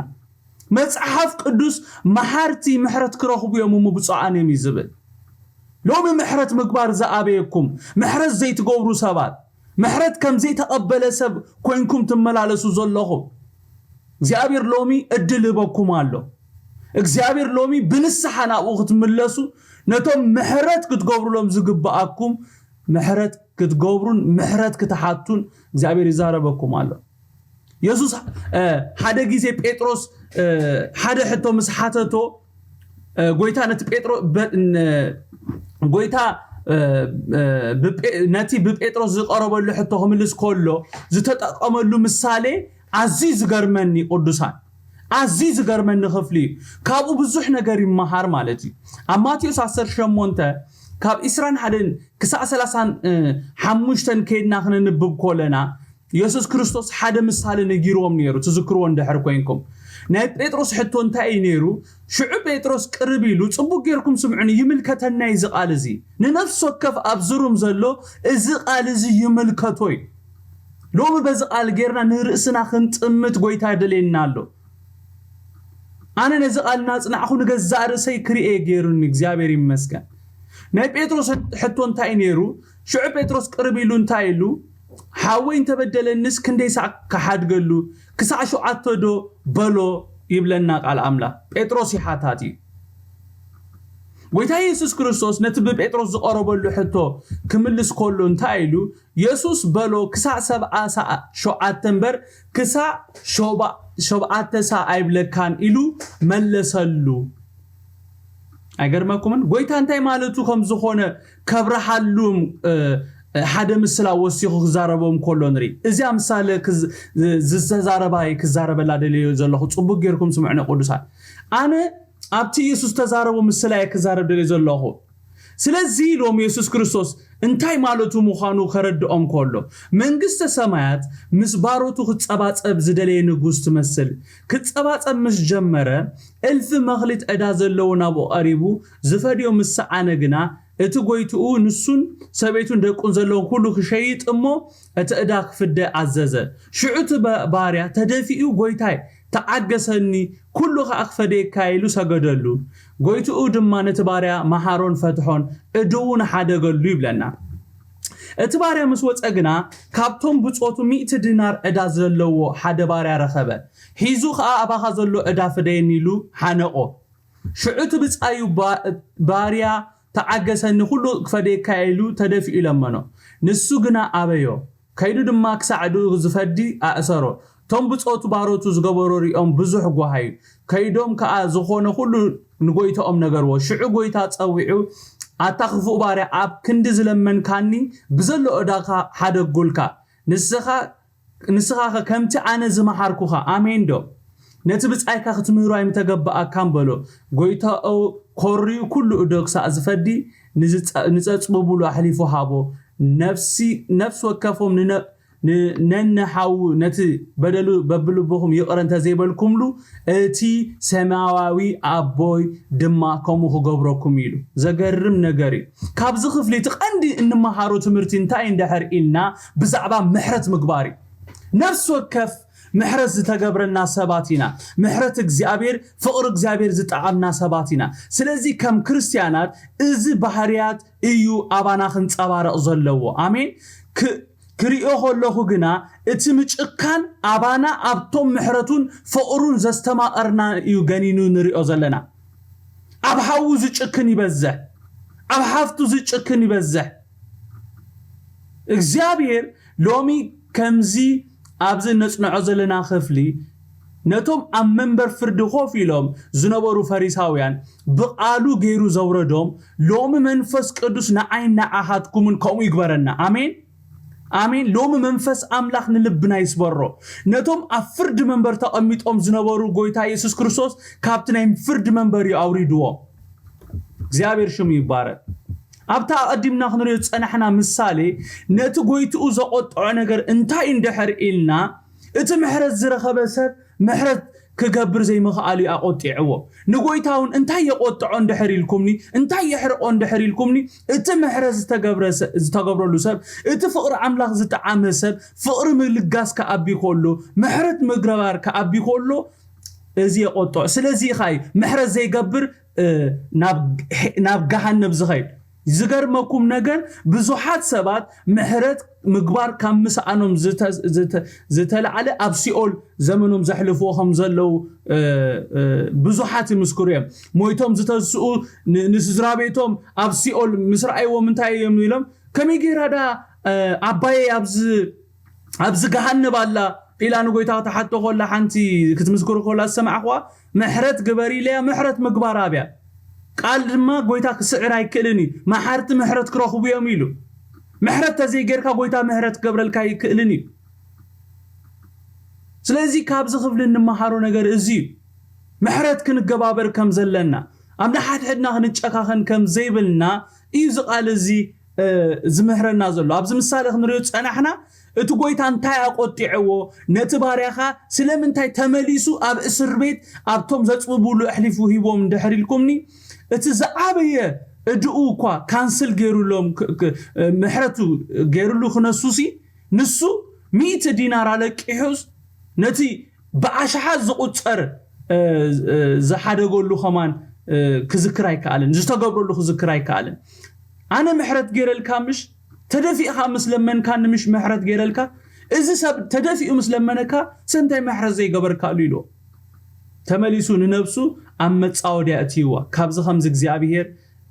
መጽሓፍ ቅዱስ መሓርቲ ምሕረት ክረኽቡ እዮም እሞ ብፁዓን እዮም እዩ ዝብል። ሎሚ ምሕረት ምግባር ዝኣበየኩም፣ ምሕረት ዘይትገብሩ ሰባት፣ ምሕረት ከም ዘይተቐበለ ሰብ ኮይንኩም ትመላለሱ ዘለኹም፣ እግዚኣብሔር ሎሚ ዕድል ይህበኩም ኣሎ። እግዚኣብሔር ሎሚ ብንስሓ ናብኡ ክትምለሱ፣ ነቶም ምሕረት ክትገብሩሎም ዝግብኣኩም ምሕረት ክትገብሩን ምሕረት ክትሓቱን እግዚኣብሔር ይዛረበኩም ኣሎ። የሱስ፣ እ፣ ሓደ ግዜ ጴጥሮስ፣ እ፣ ሓደ ሕቶ ምስ ሓተቶ፣ እ፣ ጎይታ ነቲ ጴጥሮ-፣ በ-፣ ን-፣ ጎይታ፣ እ፣ እ፣ ብጴ-፣ ነቲ ብጴጥሮስ ዝቐረበሉ ሕቶ ክምልስ ከሎ ዝተጠቀመሉ ምሳሌ ኣዝዩ ዝገርመኒ ቅዱሳን፣ ኣዝዩ ዝገርመኒ ክፍሊ እዩ። ካብኡ ብዙሕ ነገር ይመሃር ማለት እዩ። ኣብ ማቴዎስ ዓሰርተ ሸሞንተ ካብ ዕስራን ሓደን ክሳዕ ሰላሳን ሓሙሽተን ከይድና ክነንብብ ከለና፣ የሱስ ክርስቶስ ሓደ ምሳሌ ነጊርዎም ነይሩ፣ ትዝክርዎ እንድሕር ኮይንኩም። ናይ ጴጥሮስ ሕቶ እንታይ እዩ ነይሩ? ሽዑ ጴጥሮስ ቅርብ ኢሉ፣ "ጽቡቅ ጌርኩም ስምዑኒ፣ ይምልከተና እዩ እዚ ቃል እዚ። ንነፍሲ ወከፍ ኣብዚ ሩም ዘሎ እዚ ቃል እዚ ይምልከቶ እዩ።" ሎሚ በዚ ቃል ጌርና ንርእስና ክንጥምት ጎይታ ይደልየና ኣሎ። ኣነ ነዚ ቃል እናጽናዕኹ ንገዛእ ርእሰይ ክርእየ ገይሩኒ፣ እግዚኣብሔር ይመስገን። ናይ ጴጥሮስ ሕቶ እንታይ ነይሩ? ሽዑ ጴጥሮስ ቅርብ ኢሉ እንታይ ኢሉ? "ሓወይ እንተበደለንስ ክንደይ ሳዕ ክሓድገሉ? ክሳዕ ሸውዓተ ዶ?" በሎ ይብለና ቃል ኣምላኽ። ጴጥሮስ ይሓታት እዩ። ጎይታ የሱስ ክርስቶስ ነቲ ብጴጥሮስ ዝቐረበሉ ሕቶ ክምልስ ከሎ እንታይ ኢሉ? የሱስ በሎ፣ "ክሳዕ ሰብዓ ሳዕ ሸውዓተ እምበር፣ ክሳዕ ሸውባ-፣ ሸውዓተ ሳዕ ኣይብለካን" ኢሉ መለሰሉ። ኣይገርመኩምን? ጎይታ እንታይ ማለቱ ከም ዝኾነ ከብርሃሉ፣ እ፣ ሓደ ምስላ ወሲኹ ክዛረቦም ከሎ ንርኢ። እዚኣ ምሳሌ ዝተዛረባይ ክዛረበላ ደልዮ ዘለኹ፣ ጽቡቅ ጌርኩም ስምዕነ ቅዱሳት። ኣነ ኣብቲ የሱስ ተዛረቡ ምስላ እየ ክዛረብ ደልዮ ዘለኹ። ስለዚ ኢሎም የሱስ ክርስቶስ እንታይ ማለቱ ምዃኑ ከረድኦም ከሎ፣ መንግስተ ሰማያት ምስ ባሮቱ ክጸባጸብ ዝደለየ ንጉስ ትመስል። ክጸባጸብ ምስ ጀመረ፣ እልፊ መኽሊት ዕዳ ዘለዎ ናብኡ ቀሪቡ ዝፈድዮ ምስ ሰኣነ ግና፣ እቲ ጎይትኡ ንሱን ሰበይቱን ደቁን ዘለዎም ኩሉ ክሸይጥ እሞ እቲ ዕዳ ክፍደ ኣዘዘ። ሽዑ እቲ ባርያ ተደፊኡ፣ ጎይታይ፣ ተዓገሰኒ፣ ኩሉ ኸኣ ክፈደየካ ኢሉ ሰገደሉ። ጎይትኡ ድማ ነቲ ባርያ መሃሮን ፈትሖን፣ ዕድኡን ሓደገሉ ይብለና። እቲ ባርያ ምስ ወጸ ግና ካብቶም ብጾቱ ሚእቲ ዲናር ዕዳ ዘለዎ ሓደ ባርያ ረኸበ። ሒዙ ኸኣ ኣባኻ ዘሎ ዕዳ ፍደየኒ ኢሉ ሓነቆ። ሽዑ እቲ ብጻዩ ባርያ ተዓገሰኒ፣ ኩሉ ክፈደየካ ኢሉ ተደፊኡ ለመኖ። ንሱ ግና ኣበዮ። ከይዱ ድማ ክሳዕ ዕድኡ ዝፈዲ ኣእሰሮ። እቶም ብጾቱ ባሮቱ ዝገበሮ ሪኦም ብዙሕ ጓሃዩ። ከይዶም ከኣ ዝኾነ ኩሉ ንጎይታኦም ነገርዎ። ሽዑ ጎይታ ጸዊዑ፣ ኣታ ክፉእ ባርያ፣ ኣብ ክንዲ ዝለመንካኒ ብዘሎ ዕዳኻ ሓደጉልካ። ንስኻ ንስኻኸ ከምቲ ኣነ ዝመሃርኩኻ፣ ኣሜን ዶ? ነቲ ብጻይካ ክትምህሮ ኣይምተገበኣካን በሎ። ጎይታኡ ኮርዩ ኩሉ እዶ ክሳእ ዝፈዲ ንዝጸ-፣ ንጸጽብብሉ ኣሕሊፉ ሃቦ። ነፍሲ-፣ ነፍሲ ወከፎም ንነ-፣ ን-፣ ነንሓዉ ነቲ በደሉ በብልብኹም ይቕረ እንተዘይበልኩምሉ፣ እቲ ሰማያዊ ኣቦይ ድማ ከምኡ ክገብረኩም ኢሉ። ዘገርም ነገር እዩ። ካብዚ ክፍሊ እቲ ቀንዲ እንመሃሮ ትምህርቲ እንታይ እንድሕር ኢልና፣ ብዛዕባ ምሕረት ምግባር እዩ። ነፍሲ ወከፍ ምሕረት ዝተገብረና ሰባት ኢና። ምሕረት እግዚኣብሔር፣ ፍቕሪ እግዚኣብሔር ዝጠዓምና ሰባት ኢና። ስለዚ ከም ክርስትያናት እዚ ባህርያት እዩ ኣባና ክንጸባረቕ ዘለዎ። ኣሜን። ክ-፣ ክርእዮ ከለኹ ግና እቲ ምጭካን ኣባና ኣብቶም ምሕረቱን ፍቕሩን ዘስተማቐርና እዩ ገኒኑ ንርእዮ ዘለና። ኣብ ሓዉ ዝጭክን ይበዝሕ፣ ኣብ ሓፍቱ ዝጭክን ይበዝሕ። እግዚኣብሔር ሎሚ ከምዚ ኣብዚ እነጽንዖ ዘለና ክፍሊ ነቶም ኣብ መንበር ፍርዲ ኮፍ ኢሎም ዝነበሩ ፈሪሳውያን ብቓሉ ገይሩ ዘውረዶም፣ ሎሚ መንፈስ ቅዱስ ንዓይን ንዓኻትኩምን ከምኡ ይግበረና። ኣሜን፣ ኣሜን። ሎሚ መንፈስ ኣምላኽ ንልብና ይስበሮ። ነቶም ኣብ ፍርዲ መንበር ተቐሚጦም ዝነበሩ ጎይታ የሱስ ክርስቶስ ካብቲ ናይ ፍርዲ መንበር እዩ ኣውሪድዎ። እግዚኣብሔር ሽሙ ይባረክ። ኣብታ ኣቐዲምና ክንሪኦ ዝጸናሕና ምሳሌ፣ ነቲ ጎይትኡ ዘቖጥዖ ነገር እንታይ እንድሕር ኢልና፣ እቲ ምሕረት ዝረኸበ ሰብ ምሕረት ክገብር ዘይምኽኣሉ እዩ ኣቖጢዕዎ። ንጎይታ እውን እንታይ የቖጥዖ እንድሕር ኢልኩምኒ፣ እንታይ የሕርቆ እንድሕር ኢልኩምኒ፣ እቲ ምሕረት ዝተገብረ ሰ-፣ ዝተገብረሉ ሰብ፣ እቲ ፍቕሪ ኣምላኽ ዝጠዓመ ሰብ፣ ፍቕሪ ምልጋስ ክኣቢ ከሎ፣ ምሕረት ምግባር ክኣቢ ከሎ፣ እዚ የቖጥዖ። ስለዚ ኢኻ እዩ ምሕረት ዘይገብር፣ እ፣ ናብ፣ ናብ ገሃነብ ዝኸይድ። ዝገርመኩም ነገር፣ ብዙሓት ሰባት ምሕረት ምግባር ካብ ምስኣኖም ዝተ-፣ ዝተ-፣ ዝተላዕለ ኣብ ሲኦል ዘመኖም ዘሕልፍዎ ከም ዘለዉ፣ እ፣ እ፣ ብዙሓት ይምስክሩ እዮም። ሞይቶም ዝተስኡ ን-፣ ንስድራ ቤቶም ኣብ ሲኦል ምስ ረኣይዎም እንታይ እዮም ኢሎም፣ "ከመይ ጌራ ዳ፣ እ፣ ኣባየይ ኣብዚ፣ ኣብዚ ገሃነብ ኣላ?" ኢላ ንጎይታ ክትሓቶ ከላ፣ ሓንቲ ክትምስክሩ ከላ ዝሰማዕኽዋ፣ "ምሕረት ግበር" ኢለያ፣ ምሕረት ምግባር ኣብያ። ቃል ድማ ጎይታ ክስዕር ኣይክእልን እዩ። መሓርቲ ምሕረት ክረኽቡ እዮም ኢሉ። ምሕረት ተዘይጌርካ ጎይታ ምሕረት ክገብረልካ ኣይክእልን እዩ። ስለዚ ካብዚ ክፍሊ እንመሃሮ ነገር እዚ እዩ። ምሕረት ክንገባበር ከም ዘለና፣ ኣብ ንሓድሕድና ክንጨካኸን ከም ዘይብልና እዩ እዚ ቃል እዚ፣ እ፣ ዝምህረና ዘሎ። ኣብዚ ምሳሌ ክንሪኦ ዝጸናሕና፣ እቲ ጎይታ እንታይ ኣቆጢዕዎ፣ ነቲ ባርያኻ ስለምንታይ ተመሊሱ ኣብ እስር ቤት ኣብቶም ዘጽብብሉ ኣሕሊፉ ሂቦም እንድሕር ኢልኩምኒ፣ እቲ ዝዓበየ እድኡ እኳ ካንስል ገይሩሎም፣ ክ-፣ ክ-፣ ምሕረቱ ገይሩሉ ክነሱሲ፣ ንሱ ሚእቲ ዲናር ኣለቂሑስ ነቲ ብኣሽሓት ዝቑጸር፣ እ፣ እ፣ ዝሓደገሉ ከማን፣ እ፣ ክዝክር ኣይከኣልን፣ ዝተገብረሉ ክዝክር ኣይከኣልን። ኣነ ምሕረት ገይረልካ ምሽ? ተደፊእኻ ምስ ለመንካኒ ምሽ ምሕረት ገይረልካ? እዚ ሰብ ተደፊኡ ምስ ለመነካ፣ ስለምንታይ ምሕረት ዘይገበርካሉ? ኢሉ ተመሊሱ ንነብሱ ኣብ መጻወድያ እትይዋ። ካብዚ ከምዚ እግዚኣብሔር፣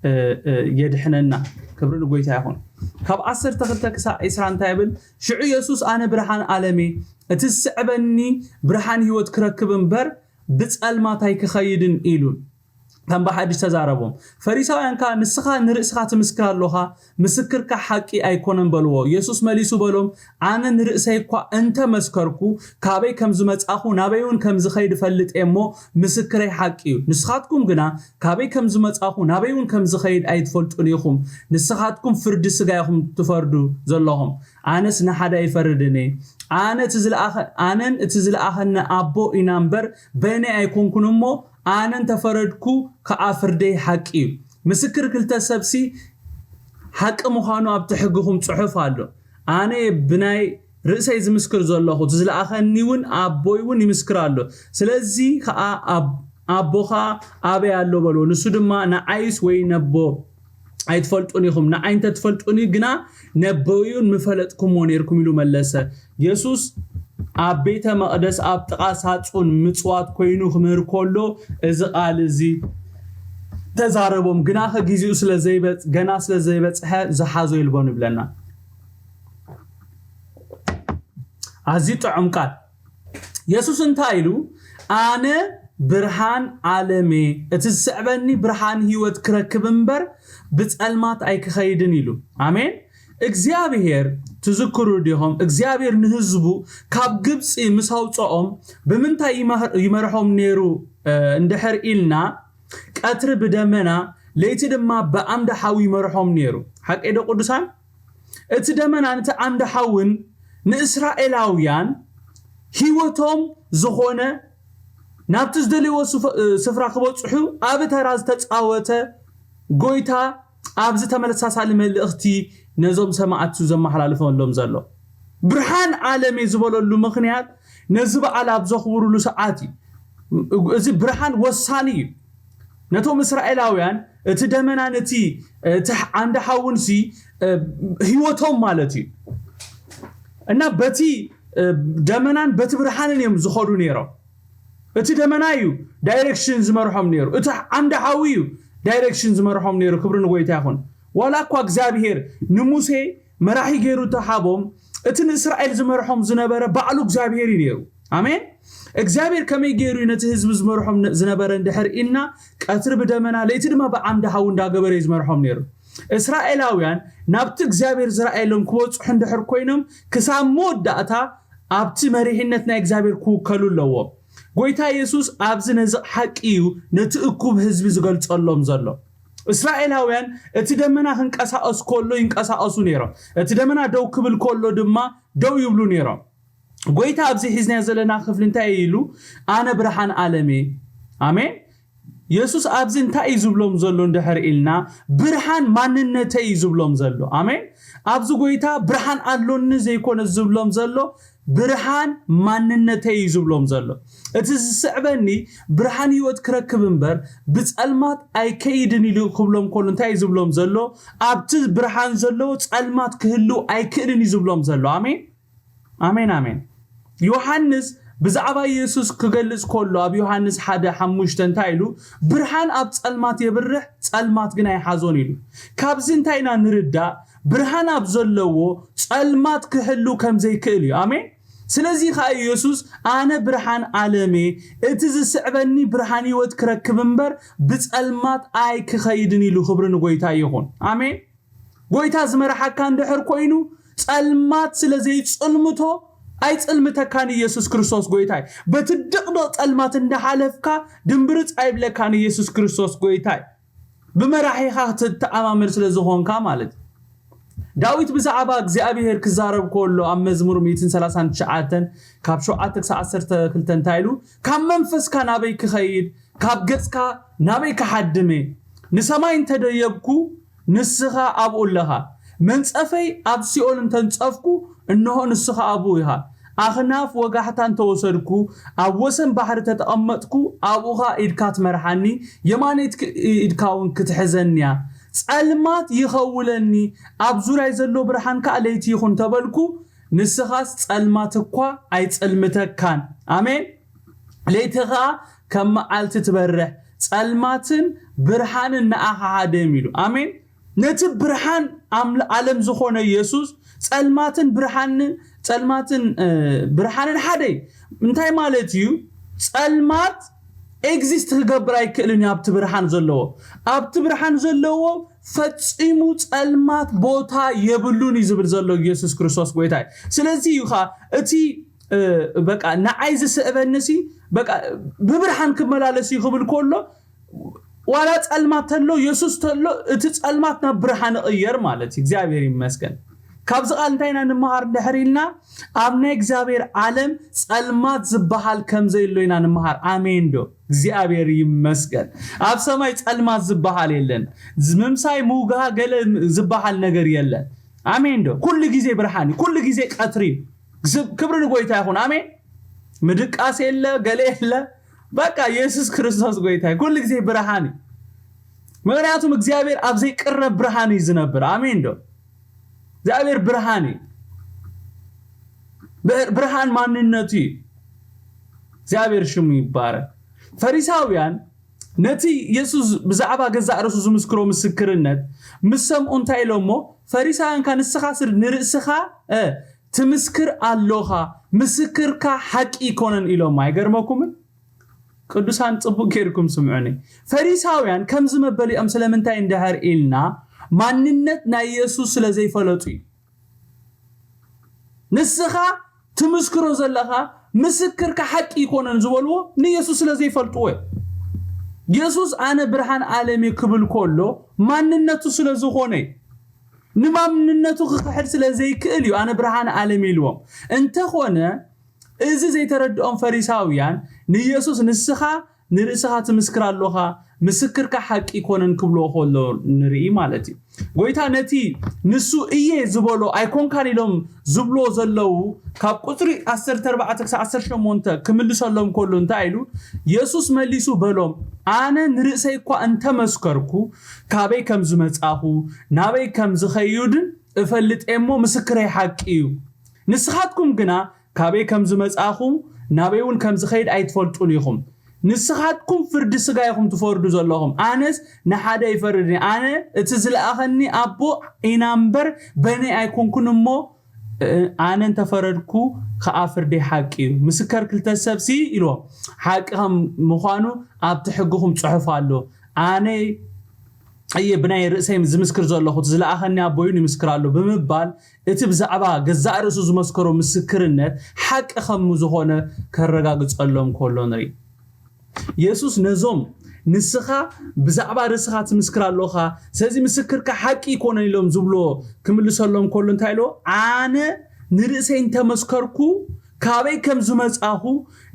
እ፣ እ፣ የድሕነና። ክብሪ ንጎይታ ይኹን። ካብ ዓሰርተ ክልተ ክሳዕ ዕስራ እንታይ ይብል? ሽዑ የሱስ፣ "ኣነ ብርሃን ዓለም እየ፣ እቲ ዝስዕበኒ ብርሃን ህይወት ክረክብ እምበር ብጸልማት ኣይክኸይድን" ኢሉ። ከም ብሓድሽ ተዛረቦም። ፈሪሳውያን ከኣ፣ "ንስኻ ንርእስኻ ትምስክር ኣሎኻ፣ ምስክርካ ሓቂ ኣይኮነን" በልዎ። የሱስ መሊሱ በሎም፣ "ኣነ ንርእሰይ እኳ እንተ መስከርኩ፣ ካበይ ከም ዝመጻኹ፣ ናበይ እውን ከም ዝኸይድ እፈልጥ እየ እሞ፣ ምስክረይ ሓቂ እዩ። ንስኻትኩም ግና፣ ካበይ ከም ዝመጻኹ፣ ናበይ እውን ከም ዝኸይድ ኣይትፈልጡን ኢኹም። ንስኻትኩም ፍርዲ ስጋ ኢኹም ትፈርዱ ዘለኹም። ኣነስ ንሓደ ኣይፈርድን እየ። ኣነ እቲ ዝለኣኸ-፣ ኣነን እቲ ዝለኣኸኒ ኣቦ ኢና እምበር፣ በይነይ ኣይኮንኩን እሞ፣ ኣነ እንተፈረድኩ ከኣ ፍርደይ ሓቂ እዩ። ምስክር ክልተ ሰብሲ ሓቂ ምዃኑ ኣብቲ ሕግኹም ጽሑፍ ኣሎ። ኣነ ብናይ ርእሰይ ዝምስክር ዘለኹ፣ እቲ ዝለኣኸኒ እውን ኣቦይ እውን ይምስክር ኣሎ። ስለዚ ከኣ ኣብ-፣ ኣቦኻ ኣበይ ኣሎ?" በልዎ። ንሱ ድማ፣ "ንዓይስ ወይ ነቦ ኣይትፈልጡን ኢኹም። ንዓይ እንተ ትፈልጡኒ ግና፣ ነቦይ እውን ምፈለጥኩምዎ ነይርኩም" ኢሉ መለሰ። የሱስ ኣብ ቤተ መቕደስ ኣብ ጥቓ ሳጹን ምጽዋት ኮይኑ ክምህር ከሎ፣ እዚ ቃል እዚ ተዛረቦም። ግናኸ ግዜኡ ስለ ዘይበጽ-፣ ገና ስለ ዘይበጽሐ ዝሓዞ የልቦን ይብለና። ኣዝዩ ጥዑም ቃል። የሱስ እንታይ ኢሉ? "ኣነ ብርሃን ዓለም እየ። እቲ ዝስዕበኒ ብርሃን ህይወት ክረክብ እምበር ብጸልማት ኣይክኸይድን" ኢሉ። ኣሜን። እግዚኣብሔር ትዝክሩ ዲኹም? እግዚኣብሔር ንህዝቡ ካብ ግብፂ ምስ ኣውፅኦም ብምንታይ ይመህር-፣ ይመርሖም ነይሩ፣ እ፣ እንድሕር ኢልና፣ ቀትሪ ብደመና፣ ለይቲ ድማ ብዓምዲ ሓዊ ይመርሖም ነይሩ። ሓቀይ ዶ ቅዱሳን? እቲ ደመናን እቲ ዓምዲ ሓውን ንእስራኤላውያን ህይወቶም ዝኾነ፣ ናብቲ ዝደልይዎ ስፍ-፣ ስፍራ ክበጽሑ ኣብ ተራ ዝተጻወተ ጎይታ፣ ኣብዚ ተመሳሳሊ መልእኽቲ ነዞም ሰማዕቱ ዘመሓላልፈሎም ዘሎ። ብርሃን ዓለም እየ ዝበለሉ ምኽንያት፣ ነዚ በዓል ኣብ ዘኽብሩሉ ሰዓት እዩ። እዚ ብርሃን ወሳኒ እዩ። ነቶም እስራኤላውያን እቲ ደመናን እቲ፣ እቲ ዓንዲ ሓውንሲ፣ እ፣ ህይወቶም ማለት እዩ። እና በቲ፣ እ፣ ደመናን በቲ ብርሃንን እዮም ዝኸዱ ነይሮም። እቲ ደመና እዩ ዳይሬክሽን ዝመርሖም ነይሩ። እቲ ዓንዲ ሓዊ እዩ ዳይሬክሽን ዝመርሖም ነይሩ። ክብሪ ንጎይታ ይኹን። ዋላ እኳ እግዚኣብሔር ንሙሴ መራሒ ገይሩ ተሃቦም፣ እቲ ንእስራኤል ዝመርሖም ዝነበረ ባዕሉ እግዚኣብሔር እዩ ነይሩ። ኣሜን። እግዚኣብሔር ከመይ ገይሩ እዩ ነቲ ህዝቢ ዝመርሖም ነ-፣ ዝነበረ እንድሕር ኢልና፣ ቀትሪ ብደመና፣ ለይቲ ድማ ብዓምዲ ሓዊ እንዳገበረ እዩ ዝመርሖም ነይሩ። እስራኤላውያን ናብቲ እግዚኣብሔር ዝረኣየሎም ክበጽሑ እንድሕር ኮይኖም፣ ክሳብ መወዳእታ ኣብቲ መሪሕነት ናይ እግዚኣብሔር ክውከሉ ኣለዎም። ጎይታ የሱስ ኣብዚ ነዚ ሓቂ እዩ ነቲ እኩብ ህዝቢ ዝገልጸሎም ዘሎ። እስራኤላውያን እቲ ደመና ክንቀሳቐስ ከሎ ይንቀሳቐሱ ነይሮም። እቲ ደመና ደው ክብል ከሎ ድማ ደው ይብሉ ነይሮም። ጎይታ ኣብዚ ሒዝናዮ ዘለና ክፍሊ እንታይ እዩ ኢሉ? "ኣነ ብርሃን ዓለም እየ።" ኣሜን። የሱስ ኣብዚ እንታይ እዩ ዝብሎም ዘሎ እንድሕር ኢልና፣ ብርሃን ማንነተይ እዩ ዝብሎም ዘሎ። ኣሜን። ኣብዚ ጎይታ ብርሃን ኣሎኒ ዘይኮነ ዝብሎም ዘሎ፣ ብርሃን ማንነተይ እዩ ዝብሎም ዘሎ። እቲ ዝስዕበኒ ብርሃን ህይወት ክረክብ እምበር ብጸልማት ኣይከይድን ኢሉ ክብሎም ከሎ እንታይ እዩ ዝብሎም ዘሎ? ኣብቲ ብርሃን ዘለዎ ጸልማት ክህልው ኣይክእልን እዩ ዝብሎም ዘሎ። ኣሜን፣ ኣሜን፣ ኣሜን። ዮሃንስ ብዛዕባ የሱስ ክገልጽ ከሎ ኣብ ዮሃንስ ሓደ ሓሙሽተ እንታይ ኢሉ? "ብርሃን ኣብ ጸልማት የብርህ፣ ጸልማት ግን ኣይሓዞን" ኢሉ። ካብዚ እንታይ ኢና ንርዳእ? ብርሃን ኣብ ዘለዎ ጸልማት ክህሉ ከም ዘይክእል እዩ። ኣሜን። ስለዚ ኸኣ የሱስ፣ "ኣነ ብርሃን ዓለም እየ፣ እቲ ዝስዕበኒ ብርሃን ህይወት ክረክብ እምበር ብጸልማት ኣይክኸይድን" ኢሉ። ክብሪ ንጎይታ ይኹን። ኣሜን። ጎይታ ዝመርሓካ እንድሕር ኮይኑ፣ ጸልማት ስለ ዘይጽልምቶ፣ ኣይጽልምተካን። ኢየሱስ ክርስቶስ ጎይታ እዩ። በቲ ድቕድቕ ጸልማት እንዳሓለፍካ ድንብርጽ ኣይብለካን። ኢየሱስ ክርስቶስ ጎይታ እዩ። ብመራሒኻ ክትተኣማመን ስለ ዝኾንካ ማለት እዩ። ዳዊት ብዛዕባ እግዚኣብሔር ክዛረብ ከሎ ኣብ መዝሙር ሚእትን ሰላሳን ትሽዓተን ካብ ሸውዓተ ክሳብ ዓሰርተ ክልተ እንታይ ኢሉ? "ካብ መንፈስካ ናበይ ክኸይድ? ካብ ገጽካ ናበይ ክሓድም እየ? ንሰማይ እንተደየብኩ፣ ንስኻ ኣብኡ ኣለኻ። መንጸፈይ ኣብ ሲኦል እንተንጸፍኩ፣ እንሆ ንስኻ ኣብኡ ኢኻ። ኣኽናፍ ወጋሕታ እንተወሰድኩ፣ ኣብ ወሰን ባሕሪ ተተቐመጥኩ፣ ኣብኡ ኸኣ ኢድካ ትመርሓኒ፣ የማነይቲ ኢድካ እውን ክትሕዘኒ እያ። ጸልማት ይኸውለኒ፣ ኣብ ዙርያይ ዘሎ ብርሃን ከኣ ለይቲ ይኹን ተበልኩ፣ ንስኻስ ጸልማት እኳ ኣይጽልምተካን። ኣሜን። ለይቲ ኸኣ ከም መዓልቲ ትበርሕ፣ ጸልማትን ብርሃንን ንኣኻ ሓደ እዮም" ኢሉ። ኣሜን። ነቲ ብርሃን ኣምል-፣ ዓለም ዝኾነ ኢየሱስ፣ ጸልማትን ብርሃንን፣ ጸልማትን፣ እ፣ ብርሃንን ሓደ እዩ። እንታይ ማለት እዩ? ጸልማት ኤግዚስት ክገብር ኣይክእልን እዩ ኣብቲ ብርሃን ዘለዎ። ኣብቲ ብርሃን ዘለዎ ፈጺሙ ጸልማት ቦታ የብሉን እዩ ዝብል ዘሎ ኢየሱስ ክርስቶስ ጎይታ እዩ። ስለዚ እዩ ኸዓ እቲ በቃ ንዓይ ዝስዕበኒ ሲ በቃ ብብርሃን ክመላለስ እዩ ክብል ከሎ ዋላ ጸልማት ተሎ የሱስ ተሎ እቲ ጸልማት ናብ ብርሃን ይቕየር ማለት እዩ። እግዚኣብሔር ይመስገን። ካብዚ ቃል እንታይ ኢና ንምሃር ድሕር ኢልና ኣብ ናይ እግዚኣብሔር ዓለም ጸልማት ዝበሃል ከም ዘየሎ ኢና ንምሃር። ኣሜን ዶ? እግዚኣብሔር ይመስገን። ኣብ ሰማይ ጸልማት ዝበሃል የለን። ምምሳይ ምውጋሃ ገለ ዝበሃል ነገር የለን። ኣሜን ዶ? ኩሉ ግዜ ብርሃን እዩ። ኩሉ ግዜ ቀትሪ እዩ። ክብሪ ንጎይታ ይኹን። ኣሜን። ምድቃስ የለ ገለ የለ። በቃ የሱስ ክርስቶስ ጎይታ እዩ። ኩሉ ግዜ ብርሃን እዩ። ምክንያቱም እግዚኣብሔር ኣብ ዘይቅረብ ብርሃን እዩ ዝነብር። ኣሜን ዶ? እግዚኣብሔር ብርሃን እዩ። ብርሃን ማንነቱ እዩ። እግዚኣብሔር ሽሙ ይባረክ። ፈሪሳውያን ነቲ የሱስ ብዛዕባ ገዛእ ርእሱ ዝምስክሮ ምስክርነት ምስ ሰምዑ እንታይ ኢሎሞ? ፈሪሳውያን ከ ንስኻ ንርእስኻ ትምስክር ኣሎኻ፣ ምስክርካ ሓቂ ኣይኮነን ኢሎም። ኣይገርመኩምን? ቅዱሳን ጽቡቅ ጌርኩም ስምዑኒ። ፈሪሳውያን ከምዚ መበሊኦም ስለምንታይ እንድሕር ኢልና ማንነት ናይ የሱስ ስለ ዘይፈለጡ እዩ። ንስኻ ትምስክሮ ዘለኻ ምስክርካ ሓቂ ኣይኮነን ዝበልዎ ንየሱስ ስለ ዘይፈልጥዎ እዩ። የሱስ ኣነ ብርሃን ዓለም እየ ክብል ከሎ ማንነቱ ስለ ዝኾነ እዩ። ንማንነቱ ክኽሕድ ስለ ዘይክእል እዩ ኣነ ብርሃን ዓለም ኢልዎም። እንተኾነ እዚ ዘይተረድኦም ፈሪሳውያን ንየሱስ ንስኻ ንርእስኻ ትምስክር ኣሎኻ፣ ምስክርካ ሓቂ ኣይኮነን ክብልዎ ከሎ ንርኢ ማለት እዩ። ጎይታ ነቲ ንሱ እየ ዝበሎ ኣይኮንካን ኢሎም ዝብልዎ ዘለዉ ካብ ቁፅሪ ዓሰርተ ኣርባዕተ ክሳብ ዓሰርተ ሸሞንተ ክምልሰሎም ከሎ እንታይ ኢሉ? የሱስ መሊሱ በሎም፣ ኣነ ንርእሰይ እኳ እንተመስከርኩ ካበይ ከም ዝመጻኹ ናበይ ከም ዝኸይድን እፈልጥ እየ እሞ ምስክረይ ሓቂ እዩ። ንስኻትኩም ግና ካበይ ከም ዝመጻኹ ናበይ እውን ከም ዝኸይድ ኣይትፈልጡን ኢኹም። ንስኻትኩም ፍርዲ ስጋ ኢኹም ትፈርዱ ዘለኹም። ኣነስ ንሓደ ይፈርድን እየ። ኣነ እቲ ዝለኣኸኒ ኣቦ ኢና እምበር በይነይ ኣይኮንኩን እሞ ኣነ እንተፈረድኩ ከኣ ፍርደይ ሓቂ እዩ። ምስከር ክልተ ሰብሲ ኢልዎም ሓቂ ከም ምዃኑ ኣብቲ ሕግኹም ጽሑፍ ኣሎ። ኣነ እየ ብናይ ርእሰይ ዝምስክር ዘለኹ፣ እቲ ዝለኣኸኒ ኣቦይ እውን ይምስክር ኣሎ ብምባል እቲ ብዛዕባ ገዛእ ርእሱ ዝመስከሮ ምስክርነት ሓቂ ከም ዝኾነ ከረጋግጸሎም ከሎ ንርኢ። የሱስ ነዞም ንስኻ ብዛዕባ ርእስኻ ትምስክር ኣሎኻ፣ ስለዚ ምስክርካ ሓቂ ኣይኮነን ኢሎም ዝብሎ ክምልሰሎም ከሎ እንታይ ኢልዎ? ኣነ ንርእሰይ እንተመስከርኩ ካበይ ከም ዝመጻኹ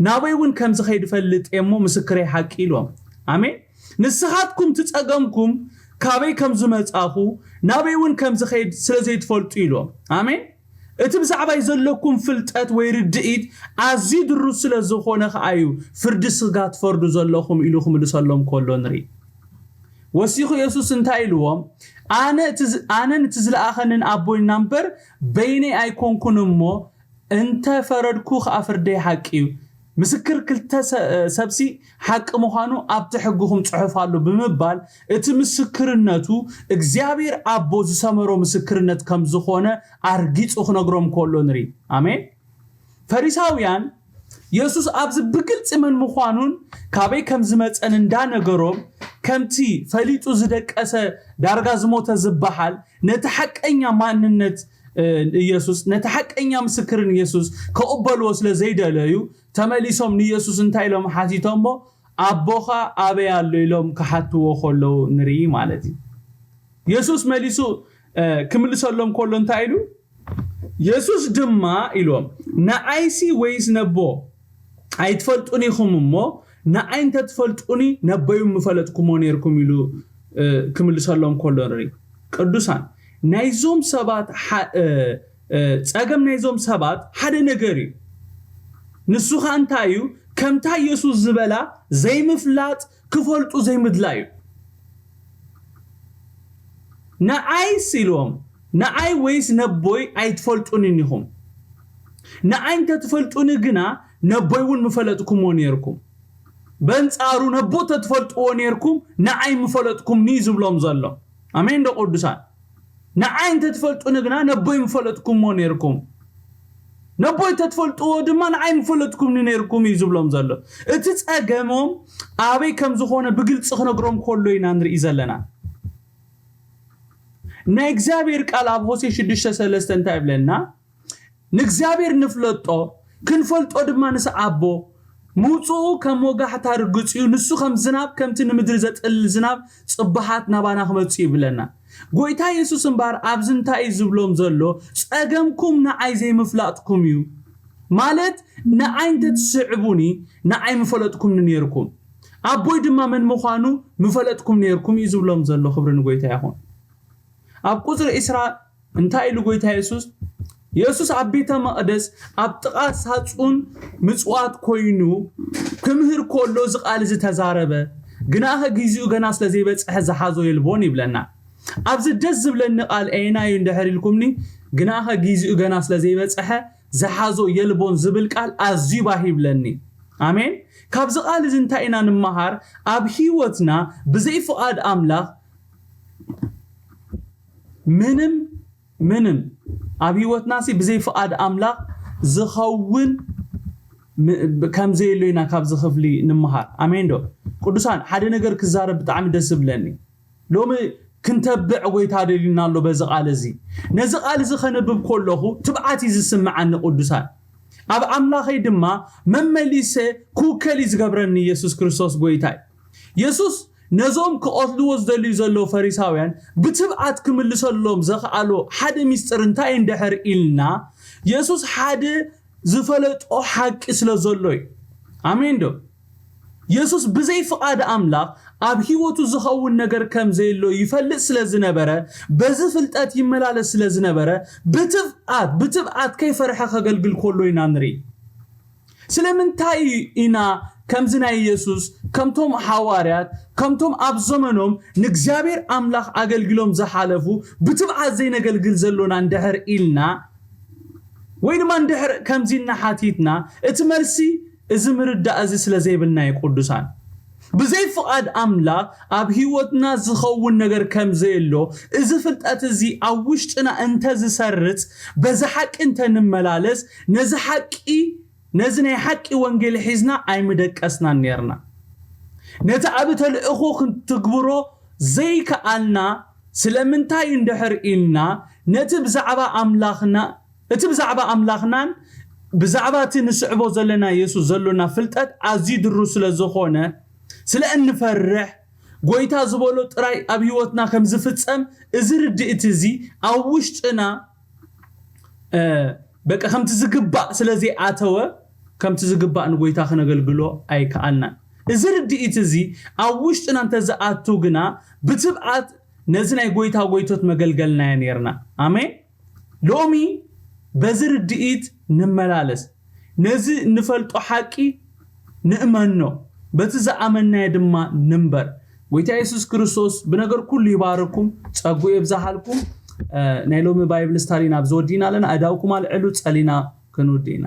ናበይ እውን ከም ዝኸይድ እፈልጥ እየ እሞ ምስክረይ ሓቂ ኢልዎም። ኣሜን። ንስኻትኩም እቲ ጸገምኩም ካበይ ከም ዝመጻኹ ናበይ እውን ከም ዝኸይድ ስለ ዘይትፈልጡ ኢልዎም። ኣሜን። እቲ ብዛዕባይ ዘለኩም ፍልጠት ወይ ርድኢት ኣዝዩ ድሩት ስለ ዝኾነ ከኣ እዩ ፍርዲ ስጋ ትፈርዱ ዘለኹም ኢሉ ክምልሰሎም ከሎ ንርኢ። ወሲኹ የሱስ እንታይ ኢልዎም? ኣነ እቲ ዝ- ኣነ ነቲ ዝለኣኸንን ኣቦይና እምበር በይነይ ኣይኮንኩን እሞ እንተ ፈረድኩ ከኣ ፍርደይ ሓቂ እዩ። ምስክር ክልተ ሰ- ሰብሲ ሓቂ ምዃኑ ኣብቲ ሕግኹም ጽሑፍ ኣሎ ብምባል እቲ ምስክርነቱ እግዚኣብሔር ኣቦ ዝሰመሮ ምስክርነት ከም ዝኾነ ኣርጊጹ ክነግሮም ከሎ ንርኢ። ኣሜን። ፈሪሳውያን የሱስ ኣብዚ ብግልጺ መን ምዃኑን ካበይ ከም ዝመጸን እንዳነገሮም ከምቲ ፈሊጡ ዝደቀሰ ዳርጋ ዝሞተ ዝበሃል ነቲ ሓቀኛ ማንነት ኢየሱስ ነቲ ሓቀኛ ምስክርን ኢየሱስ ክቕበልዎ ስለ ዘይደለዩ ተመሊሶም ንኢየሱስ እንታይ ኢሎም ሓቲቶሞ? ኣቦኻ ኣበይ ኣሎ ኢሎም ክሓትዎ ከለዉ ንርኢ ማለት እዩ። የሱስ መሊሱ ክምልሰሎም ከሎ እንታይ ኢሉ? የሱስ ድማ ኢሎም ንዓይሲ ወይስ ነቦ ኣይትፈልጡን ኢኹም እሞ ንዓይ እንተትፈልጡኒ ነቦይ ምፈለጥኩሞ ነርኩም ኢሉ ክምልሰሎም ከሎ ንርኢ። ቅዱሳን ናይዞም ሰባት ጸገም ናይዞም ሰባት ሓደ ነገር እዩ። ንሱ ኸኣ እንታይ እዩ? ከምታ የሱስ ዝበላ ዘይምፍላጥ ክፈልጡ ዘይምድላይ እዩ። ንዓይስ ኢልዎም ንዓይ ወይስ ነቦይ ኣይትፈልጡንን ኢኹም። ንዓይ እንተትፈልጡኒ ግና ነቦይ እውን ምፈለጥኩሞ ነርኩም። በንጻሩ ነቦ ተትፈልጥዎ ነርኩም ንዓይ ምፈለጥኩምኒ እዩ ዝብሎም ዘሎ። ኣሜን ዶ ቅዱሳን? ንዓይ እንተትፈልጡኒ ግና ነቦይ ምፈለጥኩሞ ነርኩም። ነቦይ ተትፈልጥዎ ድማ ንዓይ ምፈለጥኩምኒ ነይርኩም እዩ ዝብሎም ዘሎ። እቲ ጸገሞም ኣበይ ከም ዝኾነ ብግልጺ ክነግሮም ከሎ ኢና ንርኢ ዘለና። ናይ እግዚኣብሔር ቃል ኣብ ሆሴ ሽዱሽተ ሰለስተ እንታይ ይብለና? ንእግዚኣብሔር ንፍለጦ፣ ክንፈልጦ ድማ ንስዓቦ። ምውፅኡ ከም ወጋሕታ ርግፅ እዩ፣ ንሱ ከም ዝናብ፣ ከምቲ ንምድሪ ዘጥልል ዝናብ ጽባሓት ናባና ክመጽእ ይብለና። ጎይታ የሱስ እምበኣር ኣብዚ እንታይ እዩ ዝብሎም ዘሎ? ጸገምኩም ንዓይ ዘይምፍላጥኩም እዩ። ማለት ንዓይ እንተትስዕቡኒ ንዓይ ምፈለጥኩምኒ ነይርኩም፣ ኣቦይ ድማ መን ምዃኑ ምፈለጥኩም ነይርኩም እዩ ዝብሎም ዘሎ። ክብሪ ንጎይታ ይኹን። ኣብ ቁፅሪ ዒስራ እንታይ ኢሉ ጎይታ የሱስ? የሱስ ኣብ ቤተ መቕደስ ኣብ ጥቓ ሳጹን ምጽዋት ኮይኑ ክምህር ከሎ እዚ ቃል እዚ ተዛረበ። ግናኸ ጊዜኡ ገና ስለ ዘይበጽሐ ዝሓዞ የልቦን ይብለና። ኣብዚ ደስ ዝብለኒ ቃል ኣየናይ እዩ እንድሕር ኢልኩምኒ፣ ግናኸ ጊዜኡ ገና ስለ ዘይበጽሐ ዝሓዞ የልቦን ዝብል ቃል ኣዝዩ ባህ ይብለኒ። ኣሜን። ካብዚ ቃል እዚ እንታይ ኢና ንመሃር? ኣብ ህይወትና ብዘይ ፍቓድ ኣምላኽ ምንም ምንም ኣብ ህይወትና ሲ ብዘይ ፍቓድ ኣምላኽ ዝኸውን ም- ከም ዘየሎ ኢና ካብዚ ክፍሊ ንምሃር። ኣሜን ዶ? ቅዱሳን፣ ሓደ ነገር ክዛረብ ብጣዕሚ ደስ ዝብለኒ። ሎሚ ክንተብዕ ጎይታ ደልዩና ኣሎ በዚ ቃል እዚ። ነዚ ቃል እዚ ከነብብ ከለኹ ትብዓት እዩ ዝስምዓኒ ቅዱሳን። ኣብ ኣምላኸይ ድማ መመሊሰ ክውከል እዩ ዝገብረኒ ኢየሱስ ክርስቶስ ጎይታይ። የሱስ ነዞም ክቐትልዎ ዝደልዩ ዘለዉ ፈሪሳውያን ብትብዓት ክምልሰሎም ዘኽኣሎ ሓደ ሚስጥር እንታይ እንድሕር ኢልና፣ የሱስ ሓደ ዝፈለጦ ሓቂ ስለ ዘሎ እዩ። ኣሜን ዶ? የሱስ ብዘይ ፍቓድ ኣምላኽ ኣብ ህይወቱ ዝኸውን ነገር ከም ዘየሎ ይፈልጥ ስለ ዝነበረ፣ በዚ ፍልጠት ይመላለስ ስለ ዝነበረ፣ ብትብዓት ብትብዓት ከይፈርሐ ከገልግል ከሎ ኢና ንርኢ። ስለምንታይ ኢና ከምዚ ናይ የሱስ፣ ከምቶም ሓዋርያት፣ ከምቶም ኣብ ዘመኖም ንእግዚኣብሔር ኣምላኽ ኣገልግሎም ዝሓለፉ ብትብዓት ዘይነገልግል ዘሎና እንድሕር ኢልና፣ ወይ ድማ እንድሕር ከምዚ እናሓቲትና፣ እቲ መልሲ እዚ ምርዳእ እዚ ስለ ዘይብልና እዩ ቅዱሳን። ብዘይ ፍቓድ ኣምላኽ ኣብ ህይወትና ዝኸውን ነገር ከም ዘየሎ፣ እዚ ፍልጠት እዚ ኣብ ውሽጥና እንተዝሰርጽ፣ በዚ ሓቂ እንተንመላለስ፣ ነዚ ሓቂ ነዚ ናይ ሓቂ ወንጌል ሒዝና ኣይምደቀስናን ነርና። ነቲ ዓቢ ተልእኾ ክንትግብሮ ዘይከኣልና ስለምንታይ እንድሕር ኢልና፣ ነቲ ብዛዕባ ኣምላኽና እቲ ብዛዕባ ኣምላኽናን ብዛዕባ እቲ ንስዕቦ ዘለና የሱስ ዘሎና ፍልጠት ኣዝዩ ድሩ ስለ ዝኾነ፣ ስለ እንፈርሕ፣ ጎይታ ዝበሎ ጥራይ ኣብ ህይወትና ከም ዝፍጸም እዚ ርድእቲ እዚ ኣብ ውሽጥና በቃ ከምቲ ዝግባእ ስለ ዘይኣተወ፣ ከምቲ ዝግባእ ንጎይታ ክነገልግሎ ኣይከኣልናን። እዚ ርድኢት እዚ ኣብ ውሽጥና እንተዝኣቱ ግና ብትብዓት ነዚ ናይ ጎይታ ጎይቶት መገልገልናዮ ነርና። ኣሜን። ሎሚ በዚ ርድኢት ንመላለስ፣ ነዚ እንፈልጦ ሓቂ ንእመኖ፣ በቲ ዝኣመናዮ ድማ ንንበር። ጎይታ የሱስ ክርስቶስ ብነገር ኩሉ ይባርኩም፣ ጸጉ የብዛሃልኩም። ናይ ሎሚ ባይብል ስታዲና ኣብዚ ወዲና ኣለና። ኣእዳውኩም ኣልዕሉ፣ ጸሊና ክንውዲ ኢና።